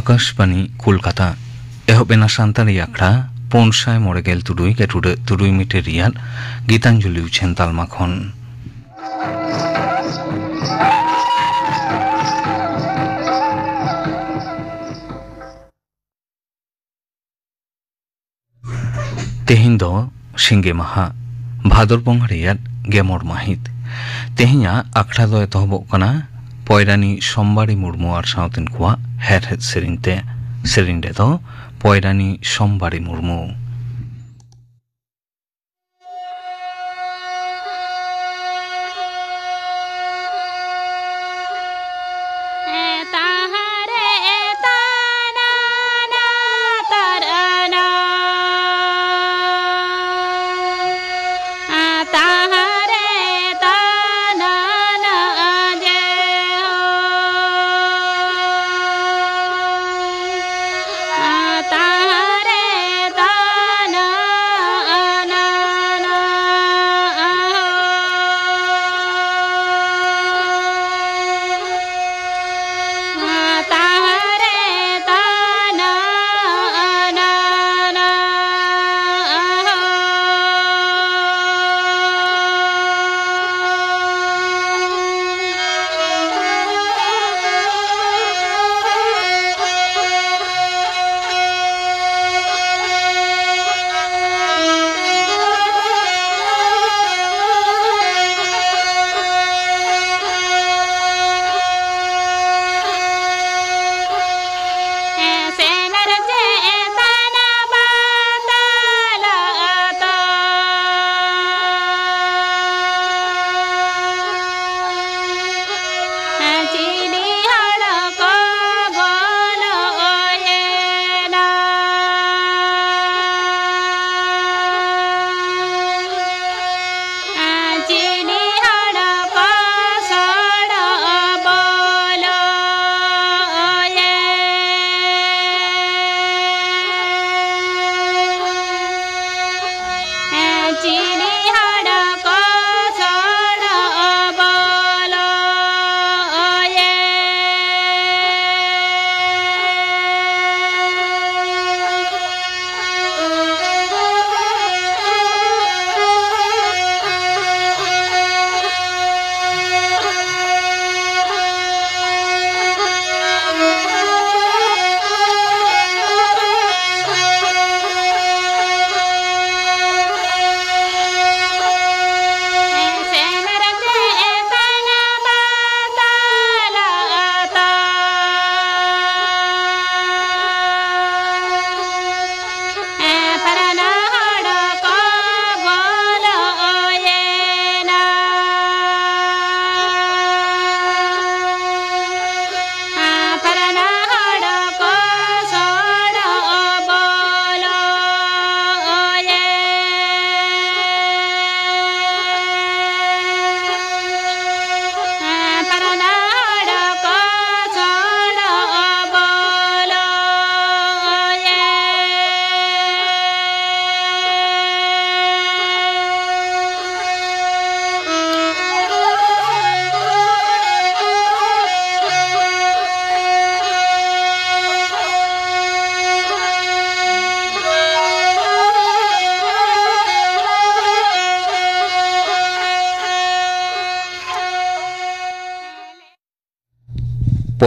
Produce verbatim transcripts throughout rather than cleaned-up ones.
ᱟᱠᱟᱥᱵᱟᱱᱤ ᱠᱳᱞᱠᱟᱛᱟ᱾ ᱮᱦᱚᱵ ᱮᱱᱟ ᱥᱟᱱᱛᱟᱲᱤ ᱟᱠᱷᱲᱟ ᱯᱩᱱ ᱥᱟᱭ ᱢᱚᱬᱮ ᱜᱮᱞ ᱛᱩᱨᱩᱭ ᱜᱮᱴᱩᱰᱟᱹᱜ ᱛᱩᱨᱩᱭ ᱢᱤᱴᱟᱨ ᱨᱮᱭᱟᱜ ᱜᱤᱛᱟᱧᱡᱚᱞᱤ ᱩᱪᱷᱟᱹᱱ ᱛᱟᱞᱢᱟ ᱠᱷᱚᱱ᱾ ᱛᱮᱦᱮᱧ ᱫᱚ ᱥᱤᱸᱜᱮ ᱢᱟᱦᱟ, ᱵᱷᱟᱫᱚᱨ ᱵᱚᱸᱜᱟ ᱨᱮᱭᱟᱜ ᱜᱮᱢᱚᱬ ᱢᱟᱹᱦᱤᱛ᱾ ᱛᱮᱦᱮᱧᱟᱜ ᱟᱠᱷᱲᱟ ᱫᱚ ᱮᱛᱚᱦᱚᱵᱚᱜ ᱠᱟᱱᱟ ᱯᱚᱭᱨᱟᱱᱤ ᱥᱳᱢᱵᱟᱲᱤ ᱢᱩᱨᱢᱩ ᱟᱨ ᱥᱟᱶᱛᱮᱱ ᱠᱚᱣᱟᱜ ᱦᱮᱲᱦᱮᱫ ᱥᱮᱨᱮᱧ ᱛᱮ᱾ ᱥᱮᱨᱮᱧ ᱨᱮᱫᱚ ᱯᱚᱭᱨᱟᱱᱤ ᱥᱳᱢᱵᱟᱲᱤ ᱢᱩᱨᱢᱩ᱾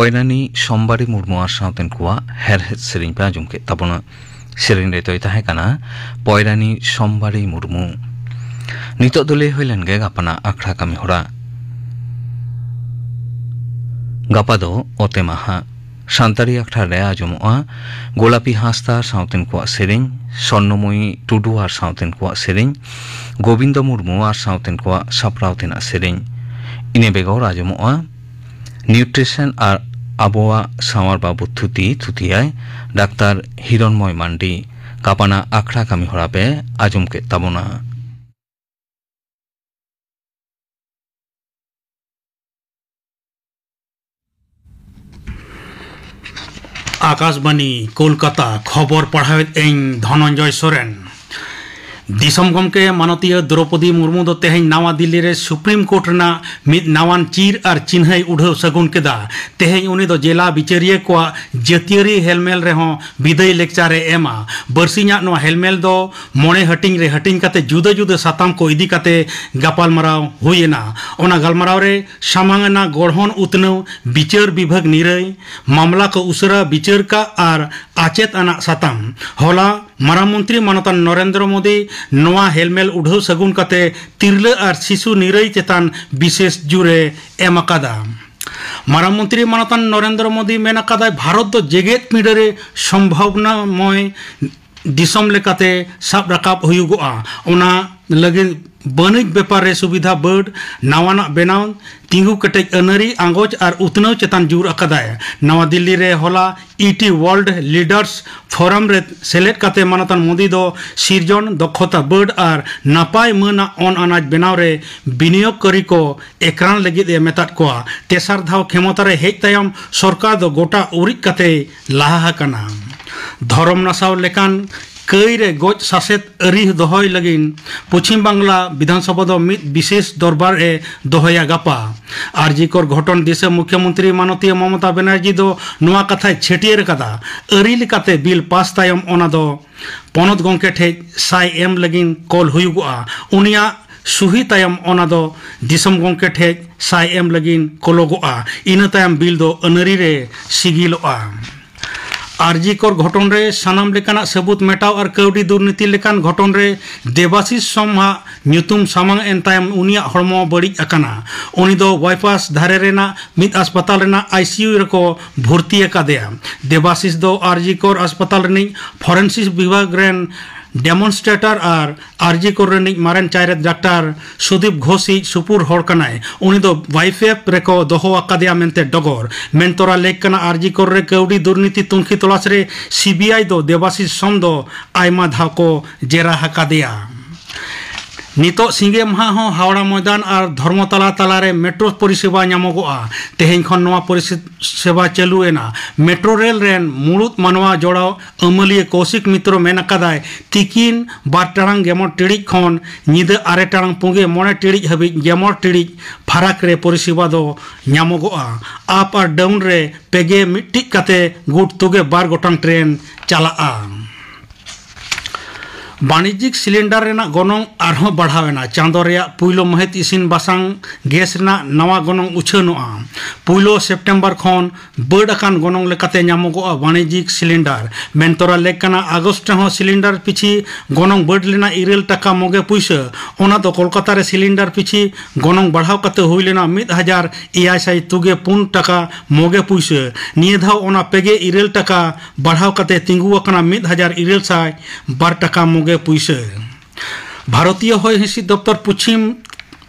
ᱯᱚᱭᱨᱟᱱᱤ ᱥᱚᱢᱵᱟᱨᱤ ᱢᱩᱨᱢᱩ ᱟᱨ ᱥᱟᱶᱛᱮᱱ ᱠᱚᱣᱟᱜ ᱦᱮᱲᱦᱮᱫ ᱥᱮᱨᱮᱧ ᱯᱮ ᱟᱸᱡᱚᱢ ᱠᱮᱫ ᱛᱟᱵᱚᱱᱟ᱾ ᱥᱮᱨᱮᱧ ᱨᱮ ᱫᱚᱭ ᱛᱟᱦᱮᱸ ᱠᱟᱱᱟ ᱯᱚᱭᱨᱟᱱᱤ ᱥᱚᱢᱵᱟᱨᱤ ᱢᱩᱨᱢᱩ᱾ ᱱᱤᱛᱚᱜ ᱫᱚ ᱞᱟᱹᱭ ᱦᱩᱭ ᱞᱮᱱ ᱜᱮ ᱜᱟᱯᱟᱱᱟᱜ ᱟᱠᱷᱲᱟ ᱠᱟᱹᱢᱤ ᱦᱚᱨᱟ᱾ ᱜᱟᱯᱟ ᱫᱚ ᱚᱛᱮ ᱢᱟᱦᱟ᱾ ᱥᱟᱱᱛᱟᱲᱤ ᱟᱠᱷᱲᱟ ᱨᱮ ᱟᱸᱡᱚᱢᱚᱜᱼᱟ ᱜᱳᱞᱟᱯᱤ ᱦᱟᱸᱥᱫᱟ ᱥᱟᱶᱛᱮᱱ ᱠᱚᱣᱟᱜ ᱥᱮᱨᱮᱧ, ᱥᱚᱨᱱᱚᱢᱚᱭᱤ ᱴᱩᱰᱩ ᱟᱨ ᱥᱟᱶᱛᱮᱱ ᱠᱚᱣᱟᱜ ᱥᱮᱨᱮᱧ, ᱜᱳᱵᱤᱱᱫᱚ ᱢᱩᱨᱢᱩ ᱟᱨ ᱥᱟᱶᱛᱮᱱ ᱠᱚᱣᱟᱜ ᱥᱟᱯᱲᱟᱣ ᱛᱮᱱᱟᱜ ᱥᱮᱨᱮᱧ᱾ ᱤᱱᱟᱹ ᱵᱮᱜᱚᱨ ᱟᱸᱡᱚᱢᱚᱜᱼᱟ ᱱᱤᱭᱩᱴᱨᱤᱥᱚᱱ ᱟᱨ ᱟᱵᱚᱣᱟᱜ ᱥᱟᱶᱟᱨ ᱵᱟᱵᱚᱫ ᱛᱷᱩᱛᱤ, ᱛᱷᱩᱛᱤᱭᱟᱭ ᱰᱟᱠᱛᱟᱨ ᱦᱤᱨᱚᱱᱢᱚᱭ ᱢᱟᱱᱰᱤ᱾ ᱜᱟᱯᱟᱱᱟᱜ ᱟᱠᱷᱲᱟ ᱠᱟᱹᱢᱤ ᱦᱚᱨᱟ ᱯᱮ ᱟᱸᱡᱚᱢ ᱠᱮᱫ ᱛᱟᱵᱚᱱᱟ᱾ ᱟᱠᱟᱥᱵᱟᱱᱤ ᱠᱳᱞᱠᱟᱛᱟ, ᱠᱷᱚᱵᱚᱨ ᱯᱟᱲᱦᱟᱣᱮᱫ ᱟᱹᱧ ᱫᱷᱚᱱᱚᱱᱡᱚᱭ ᱥᱚᱨᱮᱱ᱾ ᱫᱤᱥᱚᱢ ᱜᱚᱢᱠᱮ ᱢᱟᱱᱚᱛᱤᱭᱟᱹ ᱫᱨᱚᱯᱚᱫᱤ ᱢᱩᱨᱢᱩ ᱫᱚ ᱛᱮᱦᱮᱧ ᱱᱟᱣᱟ ᱫᱤᱞᱞᱤ ᱨᱮ ᱥᱩᱯᱨᱤᱢ ᱠᱳᱨᱴ ᱨᱮᱱᱟᱜ ᱢᱤᱫ ᱱᱟᱣᱟᱱ ᱪᱤᱨ ᱟᱨ ᱪᱤᱱᱦᱟᱹᱭ ᱩᱰᱷᱟᱹᱣ ᱥᱟᱹᱜᱩᱱ ᱠᱮᱫᱟ᱾ ᱛᱮᱦᱮᱧ ᱩᱱᱤ ᱫᱚ ᱡᱮᱞᱟ ᱵᱤᱪᱟᱹᱨᱤᱭᱟᱹ ᱠᱚᱣᱟᱜ ᱡᱟᱹᱛᱤᱭᱟᱹᱨᱤ ᱦᱮᱞᱢᱮᱞ ᱨᱮᱦᱚᱸ ᱵᱤᱫᱟᱹᱭ ᱞᱮᱠᱪᱟᱨ ᱮ ᱮᱢᱟ᱾ ᱵᱟᱹᱨᱥᱤᱧᱟᱜ ᱱᱚᱣᱟ ᱦᱮᱞᱢᱮᱞ ᱫᱚ ᱢᱚᱬᱮ ᱦᱟᱹᱴᱤᱧ ᱨᱮ ᱦᱟᱹᱴᱤᱧ ᱠᱟᱛᱮ ᱡᱩᱫᱟᱹ ᱡᱩᱫᱟᱹ ᱥᱟᱛᱟᱢ ᱠᱚ ᱤᱫᱤ ᱠᱟᱛᱮ ᱜᱟᱯᱟᱞᱢᱟᱨᱟᱣ ᱦᱩᱭ ᱮᱱᱟ᱾ ᱚᱱᱟ ᱜᱟᱞᱢᱟᱨᱟᱣ ᱨᱮ ᱥᱟᱢᱟᱝ ᱮᱱᱟ ᱜᱚᱲᱦᱚᱱ ᱩᱛᱱᱟᱹᱣ, ᱵᱤᱪᱟᱹᱨ ᱵᱤᱵᱷᱟᱜᱽ ᱱᱤᱨᱟᱹᱭ, ᱢᱟᱢᱞᱟ ᱠᱚ ᱩᱥᱟᱹᱨᱟ ᱵᱤᱪᱟᱹᱨ ᱠᱟᱜ ᱟᱨ ᱟᱪᱮᱛ ᱟᱱᱟᱜ ᱥᱟᱛᱟᱢ᱾ ᱦᱚᱞᱟ ᱢᱟᱨᱟᱝ ᱢᱚᱱᱛᱨᱤ ᱢᱟᱱᱚᱛᱟᱱ ᱱᱚᱨᱮᱱᱫᱨᱚ ᱢᱳᱫᱤ ᱱᱚᱣᱟ ᱦᱮᱞᱢᱮᱞ ᱩᱰᱷᱟᱹᱣ ᱥᱟᱹᱜᱩᱱ ᱠᱟᱛᱮ ᱛᱤᱨᱞᱟᱹ ᱟᱨ ᱥᱤᱥᱩ ᱱᱤᱨᱟᱹᱭ ᱪᱮᱛᱟᱱ ᱵᱤᱥᱮᱥ ᱡᱳᱨ ᱮ ᱮᱢ ᱟᱠᱟᱫᱟ᱾ ᱢᱟᱨᱟᱝ ᱢᱚᱱᱛᱨᱤ ᱢᱟᱱᱚᱛᱟᱱ ᱱᱚᱨᱮᱱᱫᱨᱚ ᱢᱳᱫᱤ ᱢᱮᱱ ᱟᱠᱟᱫᱟᱭ, ᱵᱷᱟᱨᱚᱛ ᱫᱚ ᱡᱮᱜᱮᱛ ᱯᱤᱲᱟᱹ ᱨᱮ ᱥᱚᱢᱵᱷᱟᱵᱱᱟᱢᱚᱭ ᱫᱤᱥᱚᱢ ᱞᱮᱠᱟᱛᱮ ᱥᱟᱵ ᱨᱟᱠᱟᱵ ᱦᱩᱭᱩᱜᱚᱜᱼᱟ᱾ ᱚᱱᱟ ᱞᱟᱹᱜᱤᱫ ᱵᱟᱹᱱᱤᱡᱽ ᱵᱮᱯᱟᱨ ᱨᱮ ᱥᱩᱵᱤᱫᱷᱟ ᱵᱟᱹᱰ, ᱱᱟᱣᱟᱱᱟᱜ ᱵᱮᱱᱟᱣ, ᱛᱤᱸᱜᱩ ᱠᱮᱴᱮᱡ ᱟᱹᱱᱟᱹᱨᱤ ᱟᱸᱜᱚᱪ ᱟᱨ ᱩᱛᱱᱟᱹᱣ ᱪᱮᱛᱟᱱ ᱡᱳᱨ ᱟᱠᱟᱫᱟᱭ᱾ ᱱᱟᱣᱟ ᱫᱤᱞᱞᱤ ᱨᱮ ᱦᱚᱞᱟ E T World Leaders Forum ᱨᱮ ᱥᱮᱞᱮᱫ ᱠᱟᱛᱮ ᱢᱟᱱᱚᱛᱟᱱ ᱢᱳᱫᱤ ᱫᱚ ᱥᱤᱨᱡᱚᱱ, ᱫᱚᱠᱷᱚᱛᱟ ᱵᱟᱹᱰ ᱟᱨ ᱱᱟᱯᱟᱭ ᱢᱟᱹᱱᱟᱜ ᱚᱱ ᱟᱱᱟᱡ ᱵᱮᱱᱟᱣ ᱨᱮ ᱵᱤᱱᱤᱭᱳᱜᱽ ᱠᱟᱹᱨᱤ ᱠᱚ ᱮᱠᱨᱟᱱ ᱞᱟᱹᱜᱤᱫ ᱮ ᱢᱮᱛᱟᱫ ᱠᱚᱣᱟ᱾ ᱛᱮᱥᱟᱨ ᱫᱷᱟᱣ ᱠᱷᱮᱢᱚᱛᱟ ᱨᱮ ᱦᱮᱡ ᱛᱟᱭᱚᱢ ᱥᱚᱨᱠᱟᱨ ᱫᱚ ᱜᱚᱴᱟ ᱩᱨᱤᱡ ᱠᱟᱛᱮᱭ ᱞᱟᱦᱟ ᱟᱠᱟᱱᱟ᱾ ᱫᱷᱚᱨᱚᱢ ᱱᱟᱥᱟᱣ ᱞᱮᱠᱟᱱ ᱠᱟᱹᱭ ᱨᱮ ᱜᱚᱡ ᱥᱟᱥᱮᱛ ᱟᱹᱨᱤ ᱫᱚᱦᱚᱭ ᱞᱟᱹᱜᱤᱫ ᱯᱚᱪᱷᱤᱢ ᱵᱟᱝᱞᱟ ᱵᱤᱫᱷᱟᱱ ᱥᱚᱵᱷᱟ ᱫᱚ ᱢᱤᱫ ᱵᱤᱥᱮᱥ ᱫᱚᱨᱵᱟᱨ ᱮ ᱫᱚᱦᱚᱭᱟ ᱜᱟᱯᱟ᱾ ᱟᱨ ᱡᱤ ᱠᱚᱨ ᱜᱷᱚᱴᱚᱱ ᱫᱤᱥᱟᱹ ᱢᱩᱠᱷᱭᱚᱢᱚᱱᱛᱨᱤ ᱢᱟᱱᱚᱛᱤᱭᱟᱹ ᱢᱚᱢᱚᱛᱟ ᱵᱮᱱᱟᱨᱡᱤ ᱫᱚ ᱱᱚᱣᱟ ᱠᱟᱛᱷᱟᱭ ᱪᱷᱟᱹᱴᱭᱟᱹᱨ ᱟᱠᱟᱫᱟ, ᱟᱹᱨᱤ ᱞᱮᱠᱟᱛᱮ ᱵᱤᱞ ᱯᱟᱥ ᱛᱟᱭᱚᱢ ᱚᱱᱟ ᱫᱚ ᱯᱚᱱᱚᱛ ᱜᱚᱢᱠᱮ ᱴᱷᱮᱡ ᱥᱟᱭ ᱮᱢ ᱞᱟᱹᱜᱤᱫ ᱠᱚᱞ ᱦᱩᱭᱩᱜᱚᱜᱼᱟ᱾ ᱩᱱᱤᱭᱟᱜ ᱥᱩᱦᱤ ᱛᱟᱭᱚᱢ ᱚᱱᱟ ᱫᱚ ᱫᱤᱥᱚᱢ ᱜᱚᱢᱠᱮ ᱴᱷᱮᱡ ᱥᱟᱭ ᱮᱢ ᱞᱟᱹᱜᱤᱫ ᱠᱚᱞᱚᱜᱚᱜᱼᱟ᱾ ᱤᱱᱟᱹ ᱛᱟᱭᱚᱢ ᱵᱤᱞ ᱫᱚ ᱟᱹᱱᱟᱹᱨᱤ ᱨᱮ ᱥᱤᱜᱤᱞᱚᱜᱼᱟ᱾ ᱟᱨᱡᱤ ᱠᱚᱨ ᱜᱷᱚᱴᱚᱱ ᱨᱮ ᱥᱟᱱᱟᱢ ᱞᱮᱠᱟᱱᱟᱜ ᱥᱟᱹᱵᱩᱛ ᱢᱮᱴᱟᱣ ᱟᱨ ᱠᱟᱹᱣᱰᱤ ᱫᱩᱨᱱᱤᱛᱤ ᱞᱮᱠᱟᱱ ᱜᱷᱚᱴᱚᱱ ᱨᱮ ᱫᱮᱵᱟᱥᱤᱥ ᱥᱚᱢᱦᱟᱜ ᱧᱩᱛᱩᱢ ᱥᱟᱢᱟᱝ ᱮᱱ ᱛᱟᱭᱚᱢ ᱩᱱᱤᱭᱟᱜ ᱦᱚᱲᱢᱚ ᱵᱟᱹᱲᱤᱡ ᱟᱠᱟᱱᱟ᱾ ᱩᱱᱤ ᱫᱚ ᱵᱟᱭᱯᱟᱥ ᱫᱷᱟᱨᱮ ᱨᱮᱱᱟᱜ ᱢᱤᱫ ᱟᱥᱯᱟᱛᱟᱞ ᱨᱮᱱᱟᱜ ᱟᱭ ᱥᱤ ᱭᱩ ᱨᱮᱠᱚ ᱵᱷᱚᱨᱛᱤ ᱟᱠᱟᱫᱮᱭᱟ᱾ ᱫᱮᱵᱟᱥᱤᱥ ᱫᱚ ᱟᱨᱡᱤ ᱠᱚᱨ ᱟᱥᱯᱟᱛᱟᱞ ᱨᱤᱱᱤᱡ ᱯᱷᱚᱨᱮᱱᱥᱤᱠ ᱵᱤᱵᱷᱟᱜᱽ ᱨᱮᱱ ᱰᱮᱢᱚᱱᱥᱴᱨᱮᱴᱚᱨ ᱟᱨ ᱟᱨᱡᱤ ᱠᱚᱨ ᱨᱤᱱᱤᱡ ᱢᱟᱨᱮᱱ ᱪᱟᱭᱨᱮᱛ ᱰᱟᱠᱛᱟᱨ ᱥᱩᱫᱤᱯ ᱜᱷᱳᱥᱤᱡ ᱥᱩᱯᱩᱨ ᱦᱚᱲ ᱠᱟᱱᱟᱭ᱾ ᱩᱱᱤ ᱫᱚ ᱣᱟᱭᱯᱮᱯ ᱨᱮᱠᱚ ᱫᱚᱦᱚ ᱟᱠᱟᱫᱮᱭᱟ ᱢᱮᱱᱛᱮ ᱰᱚᱜᱚᱨ᱾ ᱢᱮᱱᱛᱚᱨᱟ ᱞᱮᱠ ᱠᱟᱱᱟ, ᱟᱨᱡᱤ ᱠᱚᱨ ᱨᱮ ᱠᱟᱹᱣᱰᱤ ᱫᱩᱨᱱᱤᱛᱤ ᱛᱩᱱᱠᱷᱤ ᱛᱚᱞᱟᱥ ᱨᱮ ᱥᱤ ᱵᱤ ᱟᱭ ᱫᱚ ᱫᱮᱵᱟᱥᱤᱥ ᱥᱚᱢ ᱫᱚ ᱟᱭᱢᱟ ᱫᱷᱟᱣ ᱠᱚ ᱡᱮᱨᱟ ᱟᱠᱟᱫᱮᱭᱟ᱾ ᱱᱤᱛᱚᱜ ᱥᱤᱸᱜᱮ ᱢᱟᱦᱟ ᱦᱚᱸ ᱦᱟᱣᱲᱟ ᱢᱚᱭᱫᱟᱱ ᱟᱨ ᱫᱷᱚᱨᱢᱚᱛᱟᱞᱟ ᱛᱟᱞᱟᱨᱮ ᱢᱮᱴᱨᱳ ᱯᱚᱨᱤᱥᱮᱵᱟ ᱧᱟᱢᱚᱜᱚᱜᱼᱟ᱾ ᱛᱮᱦᱮᱧ ᱠᱷᱚᱱ ᱱᱚᱣᱟ ᱯᱚᱨᱤᱥᱮᱵᱟ ᱪᱟᱹᱞᱩ ᱮᱱᱟ᱾ ᱢᱮᱴᱨᱳ ᱨᱮᱞ ᱨᱮᱱ ᱢᱩᱲᱩᱫ ᱢᱟᱱᱣᱟ ᱡᱚᱲᱟᱣ ᱟᱹᱢᱟᱹᱞᱤᱭᱟᱹ ᱠᱚᱣᱥᱤᱠ ᱢᱤᱛᱨᱚ ᱢᱮᱱ ᱟᱠᱟᱫᱟᱭ, ᱛᱤᱠᱤᱱ ᱵᱟᱨ ᱴᱟᱲᱟᱝ ᱜᱮᱢᱚᱬ ᱴᱤᱲᱤᱡ ᱠᱷᱚᱱ ᱧᱤᱫᱟᱹ ᱟᱨᱮ ᱴᱟᱲᱟᱝ ᱯᱩᱸᱜᱮ ᱢᱚᱬᱮ ᱴᱤᱲᱤᱡ ᱦᱟᱹᱵᱤᱡ ᱜᱮᱢᱚᱬ ᱴᱤᱲᱤᱡ ᱯᱷᱟᱨᱟᱠ ᱨᱮ ᱯᱚᱨᱤᱥᱮᱵᱟ ᱫᱚ ᱧᱟᱢᱚᱜᱚᱜᱼᱟ᱾ ᱟᱯ ᱟᱨ ᱰᱟᱣᱩᱱ ᱨᱮ ᱯᱮᱜᱮ ᱢᱤᱫᱴᱤᱡ ᱠᱟᱛᱮ ᱜᱩᱴ ᱛᱩᱜᱮ ᱵᱟᱨ ᱜᱚᱴᱟᱝ ᱴᱨᱮᱱ ᱪᱟᱞᱟᱜᱼᱟ᱾ ᱵᱟᱹᱱᱤᱡᱽᱡᱤᱠ ᱥᱤᱞᱤᱱᱰᱟᱨ ᱨᱮᱱᱟᱜ ᱜᱚᱱᱚᱝ ᱟᱨᱦᱚᱸ ᱵᱟᱲᱦᱟᱣ ᱮᱱᱟ᱾ ᱪᱟᱸᱫᱚ ᱨᱮᱭᱟᱜ ᱯᱩᱭᱞᱩ ᱢᱟᱹᱦᱤᱛ ᱤᱥᱤᱱ ᱵᱟᱥᱟᱝ ᱜᱮᱥ ᱨᱮᱱᱟᱜ ᱱᱟᱣᱟ ᱜᱚᱱᱚᱝ ᱩᱪᱷᱟᱹᱱᱚᱜᱼᱟ᱾ ᱯᱩᱭᱞᱩ ᱥᱮᱯᱴᱮᱢᱵᱚᱨ ᱠᱷᱚᱱ ᱵᱟᱹᱰ ᱟᱠᱟᱱ ᱜᱚᱱᱚᱝ ᱞᱮᱠᱟᱛᱮ ᱧᱟᱢᱚᱜᱚᱜᱼᱟ ᱵᱟᱹᱱᱤᱡᱽᱡᱤᱠ ᱥᱤᱞᱤᱱᱰᱟᱨ᱾ ᱢᱮᱱᱛᱚᱨᱟ ᱞᱮᱠ ᱠᱟᱱᱟ, ᱟᱜᱚᱥᱴ ᱨᱮᱦᱚᱸ ᱥᱤᱞᱤᱱᱰᱟᱨ ᱯᱤᱪᱷᱤ ᱜᱚᱱᱚᱝ ᱵᱟᱹᱰ ᱞᱮᱱᱟ ᱤᱨᱟᱹᱞ ᱴᱟᱠᱟ ᱢᱚᱜᱮ ᱯᱩᱭᱥᱟᱹ᱾ ᱚᱱᱟ ᱫᱚ ᱠᱳᱞᱠᱟᱛᱟ ᱨᱮ ᱥᱤᱞᱤᱱᱰᱟᱨ ᱯᱤᱪᱷᱤ ᱜᱚᱱᱚᱝ ᱵᱟᱲᱦᱟᱣ ᱠᱟᱛᱮ ᱦᱩᱭ ᱞᱮᱱᱟ ᱢᱤᱫ ᱦᱟᱡᱟᱨ ᱮᱭᱟᱭ ᱥᱟᱭ ᱛᱩᱜᱮ ᱯᱩᱱ ᱴᱟᱠᱟ ᱢᱚᱜᱮ ᱯᱩᱭᱥᱟᱹ᱾ ᱱᱤᱭᱟᱹ ᱫᱷᱟᱣ ᱚᱱᱟ ᱯᱮᱜᱮ ᱤᱨᱟᱹᱞ ᱴᱟᱠᱟ ᱵᱟᱲᱦᱟᱣ ᱠᱟᱛᱮ ᱛᱤᱸᱜᱩ ᱟᱠᱟᱱᱟ ᱢᱤᱫ ᱦᱟᱡᱟᱨ ᱤᱨᱟᱹᱞ ᱥᱟᱭ ᱵᱟᱨ ᱴᱟᱠᱟ ᱢᱚᱜᱮ ᱯᱩᱭᱥᱟᱹ᱾ ᱵᱷᱟᱨᱚᱛᱤᱭᱚ ᱦᱚᱭ ᱦᱤᱸᱥᱤᱫ ᱫᱚᱯᱛᱚᱨ ᱯᱚᱪᱷᱤᱢ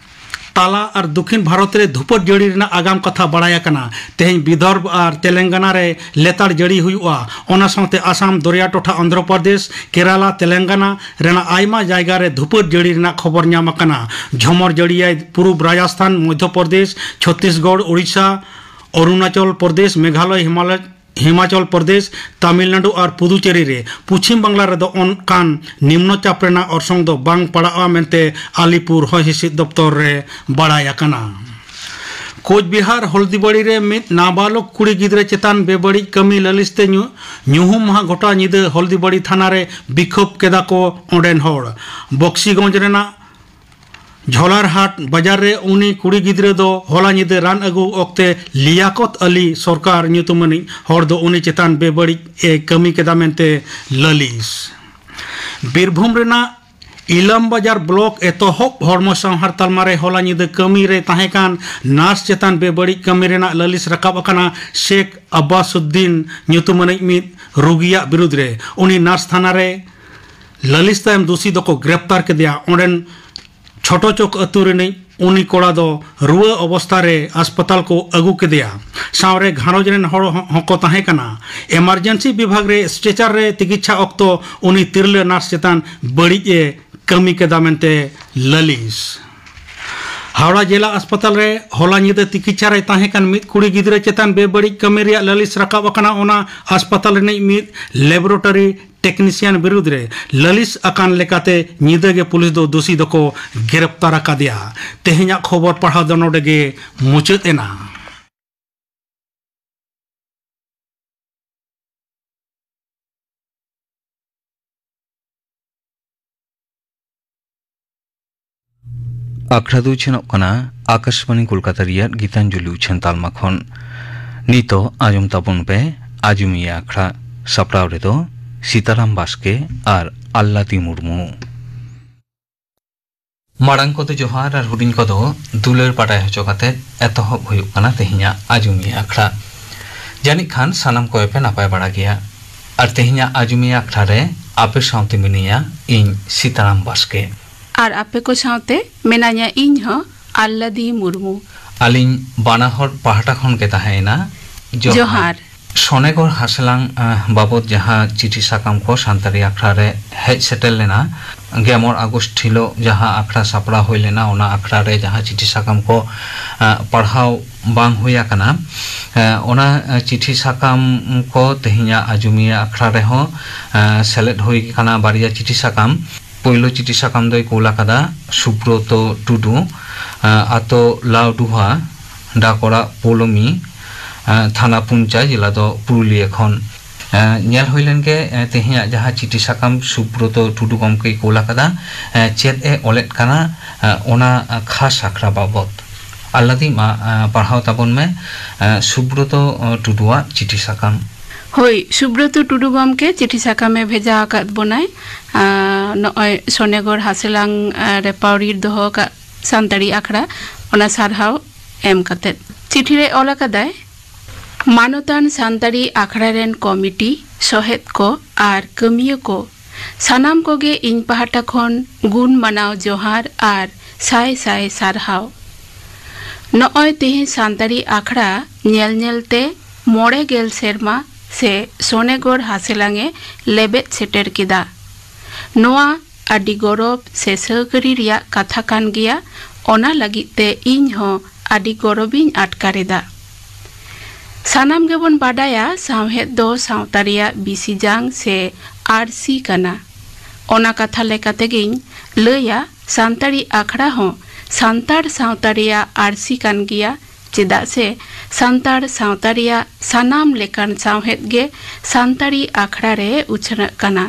ᱛᱟᱞᱟ ᱟᱨ ᱫᱚᱠᱷᱤᱱ ᱵᱷᱟᱨᱚᱛ ᱨᱮ ᱫᱷᱩᱯᱟᱹᱲ ᱡᱟᱹᱲᱤ ᱨᱮᱱᱟᱜ ᱟᱜᱟᱢ ᱠᱟᱛᱷᱟ ᱵᱟᱲᱟᱭ ᱟᱠᱟᱱᱟ᱾ ᱛᱮᱦᱮᱧ ᱵᱤᱫᱚᱨᱵᱷ ᱟᱨ ᱛᱮᱞᱮᱝᱜᱟᱱᱟ ᱨᱮ ᱞᱮᱛᱟᱲ ᱡᱟᱹᱲᱤ ᱦᱩᱭᱩᱜᱼᱟ᱾ ᱚᱱᱟ ᱥᱟᱶᱛᱮ ᱟᱥᱟᱢ, ᱫᱚᱨᱭᱟ ᱴᱚᱴᱷᱟ ᱟᱱᱫᱷᱨᱚ ᱯᱨᱚᱫᱮᱥ, ᱠᱮᱨᱟᱞᱟ, ᱛᱮᱞᱮᱝᱜᱟᱱᱟ ᱨᱮᱱᱟᱜ ᱟᱭᱢᱟ ᱡᱟᱭᱜᱟ ᱨᱮ ᱫᱷᱩᱯᱟᱹᱲ ᱡᱟᱹᱲᱤ ᱨᱮᱱᱟᱜ ᱠᱷᱚᱵᱚᱨ ᱧᱟᱢ ᱟᱠᱟᱱᱟ᱾ ᱡᱷᱚᱢᱚᱨ ᱡᱟᱹᱲᱤᱭᱟᱭ ᱯᱩᱨᱩᱵ ᱨᱟᱡᱚᱥᱛᱷᱟᱱ, ᱢᱚᱫᱷᱭᱚ ᱯᱨᱚᱫᱮᱥ, ᱪᱷᱚᱛᱤᱥᱜᱚᱲ, ᱳᱰᱤᱥᱟ, ᱚᱨᱩᱱᱟᱪᱚᱞ ᱯᱨᱚᱫᱮᱥ, ᱢᱮᱜᱷᱟᱞᱚᱭ, ᱦᱤᱢᱟᱞᱚᱭ, ᱦᱤᱢᱟᱪᱚᱞ ᱯᱨᱚᱫᱮᱥ, ᱛᱟᱢᱤᱞᱱᱟᱰᱩ ᱟᱨ ᱯᱩᱫᱩᱪᱮᱨᱤ ᱨᱮ᱾ ᱯᱚᱪᱷᱤᱢ ᱵᱟᱝᱞᱟ ᱨᱮᱫᱚ ᱚᱱᱠᱟᱱ ᱱᱤᱢᱱᱚ ᱪᱟᱯ ᱨᱮᱱᱟᱜ ᱚᱨᱥᱚᱝ ᱫᱚ ᱵᱟᱝ ᱯᱟᱲᱟᱜᱼᱟ ᱢᱮᱱᱛᱮ ᱟᱞᱤᱯᱩᱨ ᱦᱚᱭ ᱦᱤᱸᱥᱤᱫ ᱫᱚᱯᱛᱚᱨ ᱨᱮ ᱵᱟᱲᱟᱭ ᱟᱠᱟᱱᱟ᱾ ᱠᱳᱪᱵᱤᱦᱟᱨ ᱦᱚᱞᱫᱤᱵᱟᱲᱤ ᱨᱮ ᱢᱤᱫ ᱱᱟᱵᱟᱞᱚᱠ ᱠᱩᱲᱤ ᱜᱤᱫᱽᱨᱟᱹ ᱪᱮᱛᱟᱱ ᱵᱮᱵᱟᱹᱲᱤᱡ ᱠᱟᱹᱢᱤ ᱞᱟᱹᱞᱤᱥ ᱛᱮ ᱧᱩ-, ᱧᱩᱦᱩᱢ ᱢᱟᱦᱟ ᱜᱷᱚᱴᱟᱣ ᱧᱤᱫᱟᱹ ᱦᱚᱞᱫᱤᱵᱟᱲᱤ ᱛᱷᱟᱱᱟ ᱨᱮ ᱵᱤᱠᱷᱳᱵ ᱠᱮᱫᱟ ᱠᱚ ᱚᱸᱰᱮᱱ ᱦᱚᱲ᱾ ᱵᱚᱠᱥᱤᱜᱚᱸᱡᱽ ᱨᱮᱱᱟᱜ ᱡᱷᱚᱞᱟᱨᱦᱟᱴ ᱵᱟᱡᱟᱨ ᱨᱮ ᱩᱱᱤ ᱠᱩᱲᱤ ᱜᱤᱫᱽᱨᱟᱹ ᱫᱚ ᱦᱚᱞᱟ ᱧᱤᱫᱟᱹ ᱨᱟᱱ ᱟᱹᱜᱩ ᱚᱠᱛᱮ ᱞᱤᱭᱟᱠᱚᱛ ᱟᱞᱤ ᱥᱚᱨᱠᱟᱨ ᱧᱩᱛᱩᱢᱟᱱᱤᱡ ᱦᱚᱲ ᱫᱚ ᱩᱱᱤ ᱪᱮᱛᱟᱱ ᱵᱮᱵᱟᱹᱲᱤᱡ ᱮ ᱠᱟᱹᱢᱤ ᱠᱮᱫᱟ ᱢᱮᱱᱛᱮ ᱞᱟᱹᱞᱤᱥ᱾ ᱵᱤᱨᱵᱷᱩᱢ ᱨᱮᱱᱟᱜ ᱤᱞᱟᱢ ᱵᱟᱡᱟᱨ ᱵᱞᱚᱠ ᱮᱛᱚᱦᱚᱵ ᱦᱚᱲᱢᱚ ᱥᱟᱶᱦᱟᱨ ᱛᱟᱞᱢᱟ ᱨᱮ ᱦᱚᱞᱟ ᱧᱤᱫᱟᱹ ᱠᱟᱹᱢᱤ ᱨᱮ ᱛᱟᱦᱮᱸ ᱠᱟᱱ ᱱᱟᱨᱥ ᱪᱮᱛᱟᱱ ᱵᱮᱵᱟᱹᱲᱤᱡ ᱠᱟᱹᱢᱤ ᱨᱮᱱᱟᱜ ᱞᱟᱹᱞᱤᱥ ᱨᱟᱠᱟᱵ ᱟᱠᱟᱱᱟ ᱥᱮᱠᱷ ᱟᱵᱟᱥᱩᱫᱫᱤᱱ ᱧᱩᱛᱩᱢᱟᱱᱤᱡ ᱢᱤᱫ ᱨᱩᱜᱤᱭᱟᱜ ᱵᱤᱨᱩᱫᱽ ᱨᱮ᱾ ᱩᱱᱤ ᱱᱟᱨᱥ ᱛᱷᱟᱱᱟ ᱨᱮ ᱞᱟᱹᱞᱤᱥ ᱛᱟᱭᱚᱢ ᱫᱩᱥᱤ ᱫᱚᱠᱚ ᱜᱨᱮᱯᱛᱟᱨ ᱠᱮᱫᱮᱭᱟ᱾ ᱚᱸᱰᱮᱱ ᱪᱷᱳᱴᱳ ᱪᱚᱠ ᱟᱹᱛᱩ ᱨᱤᱱᱤᱡ ᱩᱱᱤ ᱠᱚᱲᱟ ᱫᱚ ᱨᱩᱣᱟᱹ ᱚᱵᱚᱥᱛᱟ ᱨᱮ ᱦᱟᱥᱯᱟᱛᱟᱞ ᱠᱚ ᱟᱹᱜᱩ ᱠᱮᱫᱮᱭᱟ᱾ ᱥᱟᱶᱨᱮ ᱜᱷᱟᱨᱚᱸᱡᱽ ᱨᱮᱱ ᱦᱚᱲ ᱦᱚᱸ, ᱦᱚᱸᱠᱚ ᱛᱟᱦᱮᱸ ᱠᱟᱱᱟ᱾ ᱮᱢᱟᱨᱡᱮᱱᱥᱤ ᱵᱤᱵᱷᱟᱜᱽ ᱨᱮ ᱥᱴᱨᱮᱪᱟᱨ ᱨᱮ ᱛᱤᱠᱤᱪᱪᱷᱟ ᱚᱠᱛᱚ ᱩᱱᱤ ᱛᱤᱨᱞᱟᱹ ᱱᱟᱨᱥ ᱪᱮᱛᱟᱱ ᱵᱟᱹᱲᱤᱡ ᱮ ᱠᱟᱹᱢᱤ ᱠᱮᱫᱟ ᱢᱮᱱᱛᱮ ᱞᱟᱹᱞᱤᱥ᱾ ᱦᱟᱣᱲᱟ ᱡᱮᱞᱟ ᱦᱟᱥᱯᱟᱛᱟᱞ ᱨᱮ ᱦᱚᱞᱟ ᱧᱤᱫᱟᱹ ᱛᱤᱠᱤᱪᱪᱷᱟ ᱨᱮᱭ ᱛᱟᱦᱮᱸ ᱠᱟᱱ ᱢᱤᱫ ᱠᱩᱲᱤ ᱜᱤᱫᱽᱨᱟᱹ ᱪᱮᱛᱟᱱ ᱵᱮᱵᱟᱹᱲᱤᱡ ᱠᱟᱹᱢᱤ ᱨᱮᱭᱟᱜ ᱞᱟᱹᱞᱤᱥ ᱨᱟᱠᱟᱵ ᱟᱠᱟᱱᱟ᱾ ᱚᱱᱟ ᱦᱟᱥᱯᱟᱛᱟᱞ ᱨᱤᱱᱤᱡ ᱢᱤᱫ ᱞᱮᱵᱚᱨᱮᱴᱚᱨᱤ ᱴᱮᱠᱱᱤᱥᱤᱭᱟᱱ ᱵᱤᱨᱩᱫᱽ ᱨᱮ ᱞᱟᱹᱞᱤᱥ ᱟᱠᱟᱱ ᱞᱮᱠᱟᱛᱮ ᱧᱤᱫᱟᱹ ᱜᱮ ᱯᱩᱞᱤᱥ ᱫᱚ ᱫᱩᱥᱤ ᱫᱚᱠᱚ ᱜᱨᱮᱯᱛᱟᱨ ᱟᱠᱟᱫᱮᱭᱟ᱾ ᱛᱮᱦᱮᱧᱟᱜ ᱠᱷᱚᱵᱚᱨ ᱯᱟᱲᱦᱟᱣ ᱫᱚ ᱱᱚᱰᱮ ᱜᱮ ᱢᱩᱪᱟᱹᱫ ᱮᱱᱟ᱾ ᱟᱠᱷᱲᱟ ᱫᱚ ᱩᱪᱷᱟᱹᱱᱚᱜ ᱠᱟᱱᱟ ᱟᱠᱟᱥᱵᱟᱬᱤ ᱠᱳᱞᱠᱟᱛᱟ ᱨᱮᱭᱟᱜ ᱜᱤᱛᱟᱧᱡᱚᱞᱤ ᱩᱪᱷᱟᱹᱱ ᱛᱟᱞᱢᱟ ᱠᱷᱚᱱ᱾ ᱱᱤᱛᱚᱜ ᱟᱸᱡᱚᱢ ᱛᱟᱵᱚᱱ ᱯᱮ ᱟᱡᱚᱢᱤᱭᱟᱹ ᱟᱠᱷᱲᱟ᱾ ᱥᱟᱯᱲᱟᱣ ᱨᱮᱫᱚ ᱥᱤᱛᱟᱨᱟᱢ ᱵᱟᱥᱠᱮ ᱟᱨ ᱟᱞᱞᱟᱫᱤ ᱢᱩᱨᱢᱩ᱾ ᱢᱟᱲᱟᱝ ᱠᱚᱫᱚ ᱡᱚᱦᱟᱨ ᱟᱨ ᱦᱩᱰᱤᱧ ᱠᱚᱫᱚ ᱫᱩᱞᱟᱹᱲ ᱵᱟᱰᱟᱭ ᱦᱚᱪᱚ ᱠᱟᱛᱮ ᱮᱛᱚᱦᱚᱵ ᱦᱩᱭᱩᱜ ᱠᱟᱱᱟ ᱛᱮᱦᱮᱧᱟᱜ ᱟᱡᱚᱢᱤᱭᱟᱹ ᱟᱠᱷᱲᱟ᱾ ᱡᱟᱹᱱᱤᱡ ᱠᱷᱟᱱ ᱥᱟᱱᱟᱢ ᱠᱚᱜᱮ ᱯᱮ ᱱᱟᱯᱟᱭ ᱵᱟᱲᱟ ᱜᱮᱭᱟ᱾ ᱟᱨ ᱛᱮᱦᱮᱧᱟᱜ ᱟᱡᱚᱢᱤᱭᱟᱹ ᱟᱠᱷᱲᱟ ᱨᱮ ᱟᱯᱮ ᱥᱟᱶᱛᱮ ᱢᱤᱱᱟᱹᱧᱟ ᱤᱧ ᱥᱤᱛᱟᱨᱟᱢ ᱵᱟᱥᱠᱮ᱾ ᱟᱨ ᱟᱯᱮ ᱠᱚ ᱥᱟᱶᱛᱮ ᱢᱮᱱᱟᱧᱟ ᱤᱧ ᱦᱚᱸ ᱟᱞᱞᱟᱫᱤ ᱢᱩᱨᱢᱩ᱾ ᱟᱹᱞᱤᱧ ᱵᱟᱱᱟ ᱦᱚᱲ ᱯᱟᱦᱴᱟ ᱠᱷᱚᱱ ᱜᱮ ᱛᱟᱦᱮᱸᱭᱮᱱᱟ ᱡᱚᱦᱟᱨ᱾ ᱡᱚᱦᱟᱨ᱾ ᱥᱚᱱᱮᱜᱚᱲ ᱦᱟᱸᱥᱞᱟᱝ, ᱟᱸ, ᱵᱟᱵᱚᱛ ᱡᱟᱦᱟᱸ ᱪᱤᱴᱷᱤ ᱥᱟᱠᱟᱢ ᱠᱚ ᱥᱟᱱᱛᱟᱲᱤ ᱟᱠᱷᱲᱟ ᱨᱮ ᱦᱮᱡ ᱥᱮᱴᱮᱨ ᱞᱮᱱᱟ, ᱜᱮᱞ ᱢᱚᱬᱮ ᱟᱜᱚᱥᱴ ᱦᱤᱞᱳᱜ ᱡᱟᱦᱟᱸ ᱟᱠᱷᱲᱟ ᱥᱟᱯᱲᱟᱣ ᱦᱩᱭ ᱞᱮᱱᱟ, ᱚᱱᱟ ᱟᱠᱷᱲᱟ ᱨᱮ ᱡᱟᱦᱟᱸ ᱪᱤᱴᱷᱤ ᱥᱟᱠᱟᱢ ᱠᱚ, ᱟᱸ, ᱯᱟᱲᱦᱟᱣ ᱵᱟᱝ ᱦᱩᱭ ᱟᱠᱟᱱᱟ, ᱟᱸ, ᱚᱱᱟ, ᱟᱸ, ᱪᱤᱴᱷᱤ ᱥᱟᱠᱟᱢ ᱠᱚ ᱛᱮᱦᱮᱧᱟᱜ ᱟᱡᱚᱢᱤᱭᱟᱹ ᱟᱠᱷᱲᱟ ᱨᱮᱦᱚᱸ, ᱟᱸ, ᱥᱮᱞᱮᱫ ᱦᱩᱭ ᱟᱠᱟᱱᱟ ᱵᱟᱨᱭᱟ ᱪᱤᱴᱷᱤ ᱥᱟᱠᱟᱢ᱾ ᱯᱳᱭᱞᱳ ᱪᱤᱴᱷᱤ ᱥᱟᱠᱟᱢ ᱫᱚᱭ ᱠᱳᱞ ᱟᱠᱟᱫᱟ ᱥᱩᱵᱨᱚᱛᱚ ᱴᱩᱰᱩ, ᱟᱸ, ᱟᱛᱳ ᱞᱟᱣᱰᱩᱦᱟ, ᱰᱟᱠ ᱚᱲᱟᱜ ᱯᱳᱞᱳᱢᱤ, ᱟᱸ, ᱛᱷᱟᱱᱟ ᱯᱩᱧᱪᱟ, ᱡᱮᱞᱟ ᱫᱚ ᱯᱩᱨᱩᱞᱤᱭᱟᱹ ᱠᱷᱚᱱ᱾ ᱧᱮᱞ ᱦᱩᱭ ᱞᱮᱱ ᱜᱮ ᱛᱮᱦᱮᱧᱟᱜ ᱡᱟᱦᱟᱸ ᱪᱤᱴᱷᱤ ᱥᱟᱠᱟᱢ ᱥᱩᱵᱨᱚᱛᱚ ᱴᱩᱰᱩ ᱜᱚᱢᱠᱮᱭ ᱠᱳᱞ ᱟᱠᱟᱫᱟ, ᱪᱮᱫ ᱮ ᱚᱞᱮᱫ ᱠᱟᱱᱟ ᱚᱱᱟ ᱠᱷᱟᱥ ᱟᱠᱷᱲᱟ ᱵᱟᱵᱚᱛ᱾ ᱟᱞᱞᱟᱫᱤ, ᱢᱟ ᱯᱟᱲᱦᱟᱣ ᱛᱟᱵᱚᱱ ᱢᱮ ᱥᱩᱵᱨᱚᱛᱚ ᱴᱩᱰᱩᱣᱟᱜ ᱪᱤᱴᱷᱤ ᱥᱟᱠᱟᱢ᱾ ᱦᱳᱭ, ᱥᱩᱵᱨᱚᱛᱚ ᱴᱩᱰᱩ ᱜᱚᱢᱠᱮ ᱪᱤᱴᱷᱤ ᱥᱟᱠᱟᱢᱮ ᱵᱷᱮᱡᱟ ᱟᱠᱟᱫ ᱵᱚᱱᱟᱭ᱾ ᱱᱚᱜᱼᱚᱭ ᱥᱚᱱᱮᱜᱚᱲ ᱦᱟᱥᱮᱞᱟᱝ ᱨᱮ ᱯᱟᱹᱣᱲᱤᱨ ᱫᱚᱦᱚ ᱟᱠᱟᱫ ᱥᱟᱱᱛᱟᱲᱤ ᱟᱠᱷᱲᱟ, ᱚᱱᱟ ᱥᱟᱨᱦᱟᱣ ᱮᱢ ᱠᱟᱛᱮᱫ᱾ ᱪᱤᱴᱷᱤ ᱨᱮ ᱚᱞ ᱟᱠᱟᱫᱟᱭ, ᱢᱟᱱᱚᱛᱟᱱ ᱥᱟᱱᱛᱟᱲᱤ ᱟᱠᱷᱲᱟ ᱨᱮᱱ ᱠᱚᱢᱤᱴᱤ, ᱥᱚᱦᱮᱫ ᱠᱚ ᱟᱨ ᱠᱟᱹᱢᱤᱭᱟᱹ ᱠᱚ, ᱥᱟᱱᱟᱢ ᱠᱚᱜᱮ ᱤᱧ ᱯᱟᱦᱴᱟ ᱠᱷᱚᱱ ᱜᱩᱱ ᱢᱟᱱᱟᱣ ᱡᱚᱦᱟᱨ ᱟᱨ ᱥᱟᱭ ᱥᱟᱭ ᱥᱟᱨᱦᱟᱣ᱾ ᱱᱚᱜᱼᱚᱭ ᱛᱮᱦᱮᱧ ᱥᱟᱱᱛᱟᱲᱤ ᱟᱠᱷᱲᱟ ᱧᱮᱞ ᱧᱮᱞ ᱛᱮ ᱢᱚᱬᱮ ᱜᱮᱞ ᱥᱮᱨᱢᱟ ᱥᱮ ᱥᱚᱱᱮᱜᱚᱲ ᱦᱟᱥᱮᱞᱟᱝ ᱮ ᱞᱮᱵᱮᱫ ᱥᱮᱴᱮᱨ ᱠᱮᱫᱟ᱾ ᱱᱚᱣᱟ ᱟᱹᱰᱤ ᱜᱚᱨᱚᱵᱽ ᱥᱮ ᱥᱟᱹᱜᱟᱹᱨᱤ ᱨᱮᱭᱟᱜ ᱠᱟᱛᱷᱟ ᱠᱟᱱ ᱜᱮᱭᱟ, ᱚᱱᱟ ᱞᱟᱹᱜᱤᱫ ᱛᱮ ᱤᱧ ᱦᱚᱸ ᱟᱹᱰᱤ ᱜᱚᱨᱚᱵᱤᱧ ᱟᱴᱠᱟᱨ ᱮᱫᱟ᱾ ᱥᱟᱱᱟᱢ ᱜᱮᱵᱚᱱ ᱵᱟᱰᱟᱭᱟ, ᱥᱟᱶᱦᱮᱫ ᱫᱚ ᱥᱟᱶᱛᱟ ᱨᱮᱭᱟᱜ ᱵᱤᱥᱤ ᱡᱟᱝ ᱥᱮ ᱟᱹᱨᱥᱤ ᱠᱟᱱᱟ᱾ ᱚᱱᱟ ᱠᱟᱛᱷᱟ ᱞᱮᱠᱟ ᱛᱮᱜᱮᱧ ᱞᱟᱹᱭᱟ, ᱥᱟᱱᱛᱟᱲᱤ ᱟᱠᱷᱲᱟ ᱦᱚᱸ ᱥᱟᱱᱛᱟᱲ ᱥᱟᱶᱛᱟ ᱨᱮᱭᱟᱜ ᱟᱹᱨᱥᱤ ᱠᱟᱱ ᱜᱮᱭᱟ, ᱪᱮᱫᱟᱜ ᱥᱮ ᱥᱟᱱᱛᱟᱲ ᱥᱟᱶᱛᱟ ᱨᱮᱭᱟᱜ ᱥᱟᱱᱟᱢ ᱞᱮᱠᱟᱱ ᱥᱟᱶᱦᱮᱫ ᱜᱮ ᱥᱟᱱᱛᱟᱲᱤ ᱟᱠᱷᱲᱟ ᱨᱮ ᱩᱪᱷᱟᱹᱱᱟᱹᱜ ᱠᱟᱱᱟ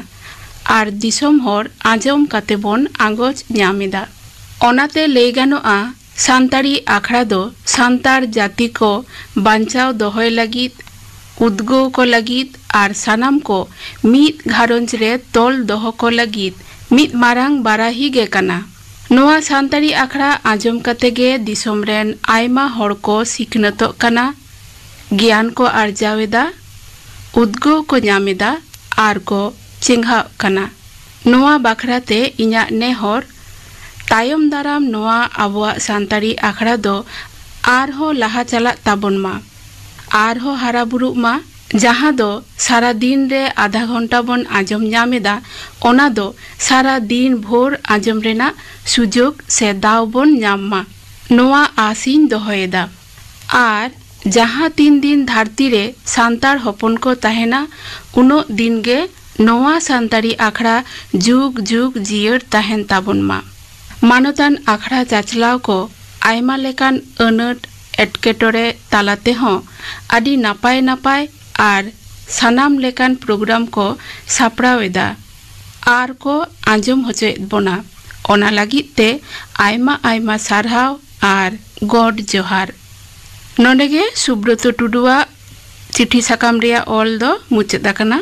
ᱟᱨ ᱫᱤᱥᱚᱢ ᱦᱚᱲ ᱟᱸᱡᱚᱢ ᱠᱟᱛᱮ ᱵᱚᱱ ᱟᱸᱜᱚᱪ ᱧᱟᱢ ᱮᱫᱟ᱾ ᱚᱱᱟᱛᱮ ᱞᱟᱹᱭ ᱜᱟᱱᱚᱜᱼᱟ, ᱥᱟᱱᱛᱟᱲᱤ ᱟᱠᱷᱲᱟ ᱫᱚ ᱥᱟᱱᱛᱟᱲ ᱡᱟᱹᱛᱤ ᱠᱚ ᱵᱟᱧᱪᱟᱣ ᱫᱚᱦᱚᱭ ᱞᱟᱹᱜᱤᱫ, ᱩᱫᱽᱜᱟᱹᱣ ᱠᱚ ᱞᱟᱹᱜᱤᱫ ᱟᱨ ᱥᱟᱱᱟᱢ ᱠᱚ ᱢᱤᱫ ᱜᱷᱟᱨᱚᱸᱡᱽ ᱨᱮ ᱛᱚᱞ ᱫᱚᱦᱚ ᱠᱚ ᱞᱟᱹᱜᱤᱫ ᱢᱤᱫ ᱢᱟᱨᱟᱝ ᱵᱟᱨᱟᱦᱤ ᱜᱮ ᱠᱟᱱᱟ᱾ ᱱᱚᱣᱟ ᱥᱟᱱᱛᱟᱲᱤ ᱟᱠᱷᱲᱟ ᱟᱸᱡᱚᱢ ᱠᱟᱛᱮ ᱜᱮ ᱫᱤᱥᱚᱢ ᱨᱮᱱ ᱟᱭᱢᱟ ᱦᱚᱲ ᱠᱚ ᱥᱤᱠᱷᱱᱟᱹᱛᱚᱜ ᱠᱟᱱᱟ, ᱜᱮᱭᱟᱱ ᱠᱚ ᱟᱨᱡᱟᱣ ᱮᱫᱟ, ᱩᱫᱽᱜᱟᱹᱣ ᱠᱚ ᱧᱟᱢ ᱮᱫᱟ ᱟᱨ ᱠᱚ ᱪᱮᱸᱜᱷᱟᱜ ᱠᱟᱱᱟ᱾ ᱱᱚᱣᱟ ᱵᱟᱠᱷᱨᱟ ᱛᱮ ᱤᱧᱟᱹᱜ ᱱᱮᱦᱚᱨ, ᱛᱟᱭᱚᱢ ᱫᱟᱨᱟᱢ ᱱᱚᱣᱟ ᱟᱵᱚᱣᱟᱜ ᱥᱟᱱᱛᱟᱲᱤ ᱟᱠᱷᱲᱟ ᱫᱚ ᱟᱨᱦᱚᱸ ᱞᱟᱦᱟ ᱪᱟᱞᱟᱜ ᱛᱟᱵᱚᱱ ᱢᱟ, ᱟᱨᱦᱚᱸ ᱦᱟᱨᱟ ᱵᱩᱨᱩᱜ ᱢᱟ᱾ ᱡᱟᱦᱟᱸ ᱫᱚ ᱥᱟᱨᱟ ᱫᱤᱱ ᱨᱮ ᱟᱫᱷᱟ ᱜᱷᱚᱱᱴᱟ ᱵᱚᱱ ᱟᱸᱡᱚᱢ ᱧᱟᱢ ᱮᱫᱟ, ᱚᱱᱟ ᱫᱚ ᱥᱟᱨᱟ ᱫᱤᱱ ᱵᱷᱳᱨ ᱟᱸᱡᱚᱢ ᱨᱮᱱᱟᱜ ᱥᱩᱡᱳᱜᱽ ᱥᱮ ᱫᱟᱣ ᱵᱚᱱ ᱧᱟᱢ ᱢᱟ, ᱱᱚᱣᱟ ᱟᱥᱤᱧ ᱫᱚᱦᱚᱭᱮᱫᱟ᱾ ᱟᱨ ᱡᱟᱦᱟᱸ ᱛᱤᱱ ᱫᱤᱱ ᱫᱷᱟᱹᱨᱛᱤ ᱨᱮ ᱥᱟᱱᱛᱟᱲ ᱦᱚᱯᱚᱱ ᱠᱚ ᱛᱟᱦᱮᱱᱟ, ᱩᱱᱟᱹᱜ ᱫᱤᱱ ᱜᱮ ᱱᱚᱣᱟ ᱥᱟᱱᱛᱟᱲᱤ ᱟᱠᱷᱲᱟ ᱡᱩᱜᱽ ᱡᱩᱜᱽ ᱡᱤᱭᱟᱹᱲ ᱛᱟᱦᱮᱱ ᱛᱟᱵᱚᱱ ᱢᱟ᱾ ᱢᱟᱱᱚᱛᱟᱱ ᱟᱠᱷᱲᱟ ᱪᱟᱪᱞᱟᱣ ᱠᱚ ᱟᱭᱢᱟ ᱞᱮᱠᱟᱱ ᱟᱹᱱᱟᱹᱴ ᱮᱴᱠᱮᱴᱚᱬᱮ ᱛᱟᱞᱟ ᱛᱮᱦᱚᱸ ᱟᱹᱰᱤ ᱱᱟᱯᱟᱭ ᱱᱟᱯᱟᱭ ᱟᱨ ᱥᱟᱱᱟᱢ ᱞᱮᱠᱟᱱ ᱯᱨᱳᱜᱨᱟᱢ ᱠᱚ ᱥᱟᱯᱲᱟᱣ ᱮᱫᱟ ᱟᱨ ᱠᱚ ᱟᱸᱡᱚᱢ ᱦᱚᱪᱚᱭᱮᱫ ᱵᱚᱱᱟ᱾ ᱚᱱᱟ ᱞᱟᱹᱜᱤᱫ ᱛᱮ ᱟᱭᱢᱟ ᱟᱭᱢᱟ ᱥᱟᱨᱦᱟᱣ ᱟᱨ ᱜᱚᱰ ᱡᱚᱦᱟᱨ᱾ ᱱᱚᱰᱮ ᱜᱮ ᱥᱩᱵᱨᱚᱛᱚ ᱴᱩᱰᱩᱣᱟᱜ ᱪᱤᱴᱷᱤ ᱥᱟᱠᱟᱢ ᱨᱮᱭᱟᱜ ᱚᱞ ᱫᱚ ᱢᱩᱪᱟᱹᱫ ᱟᱠᱟᱱᱟ᱾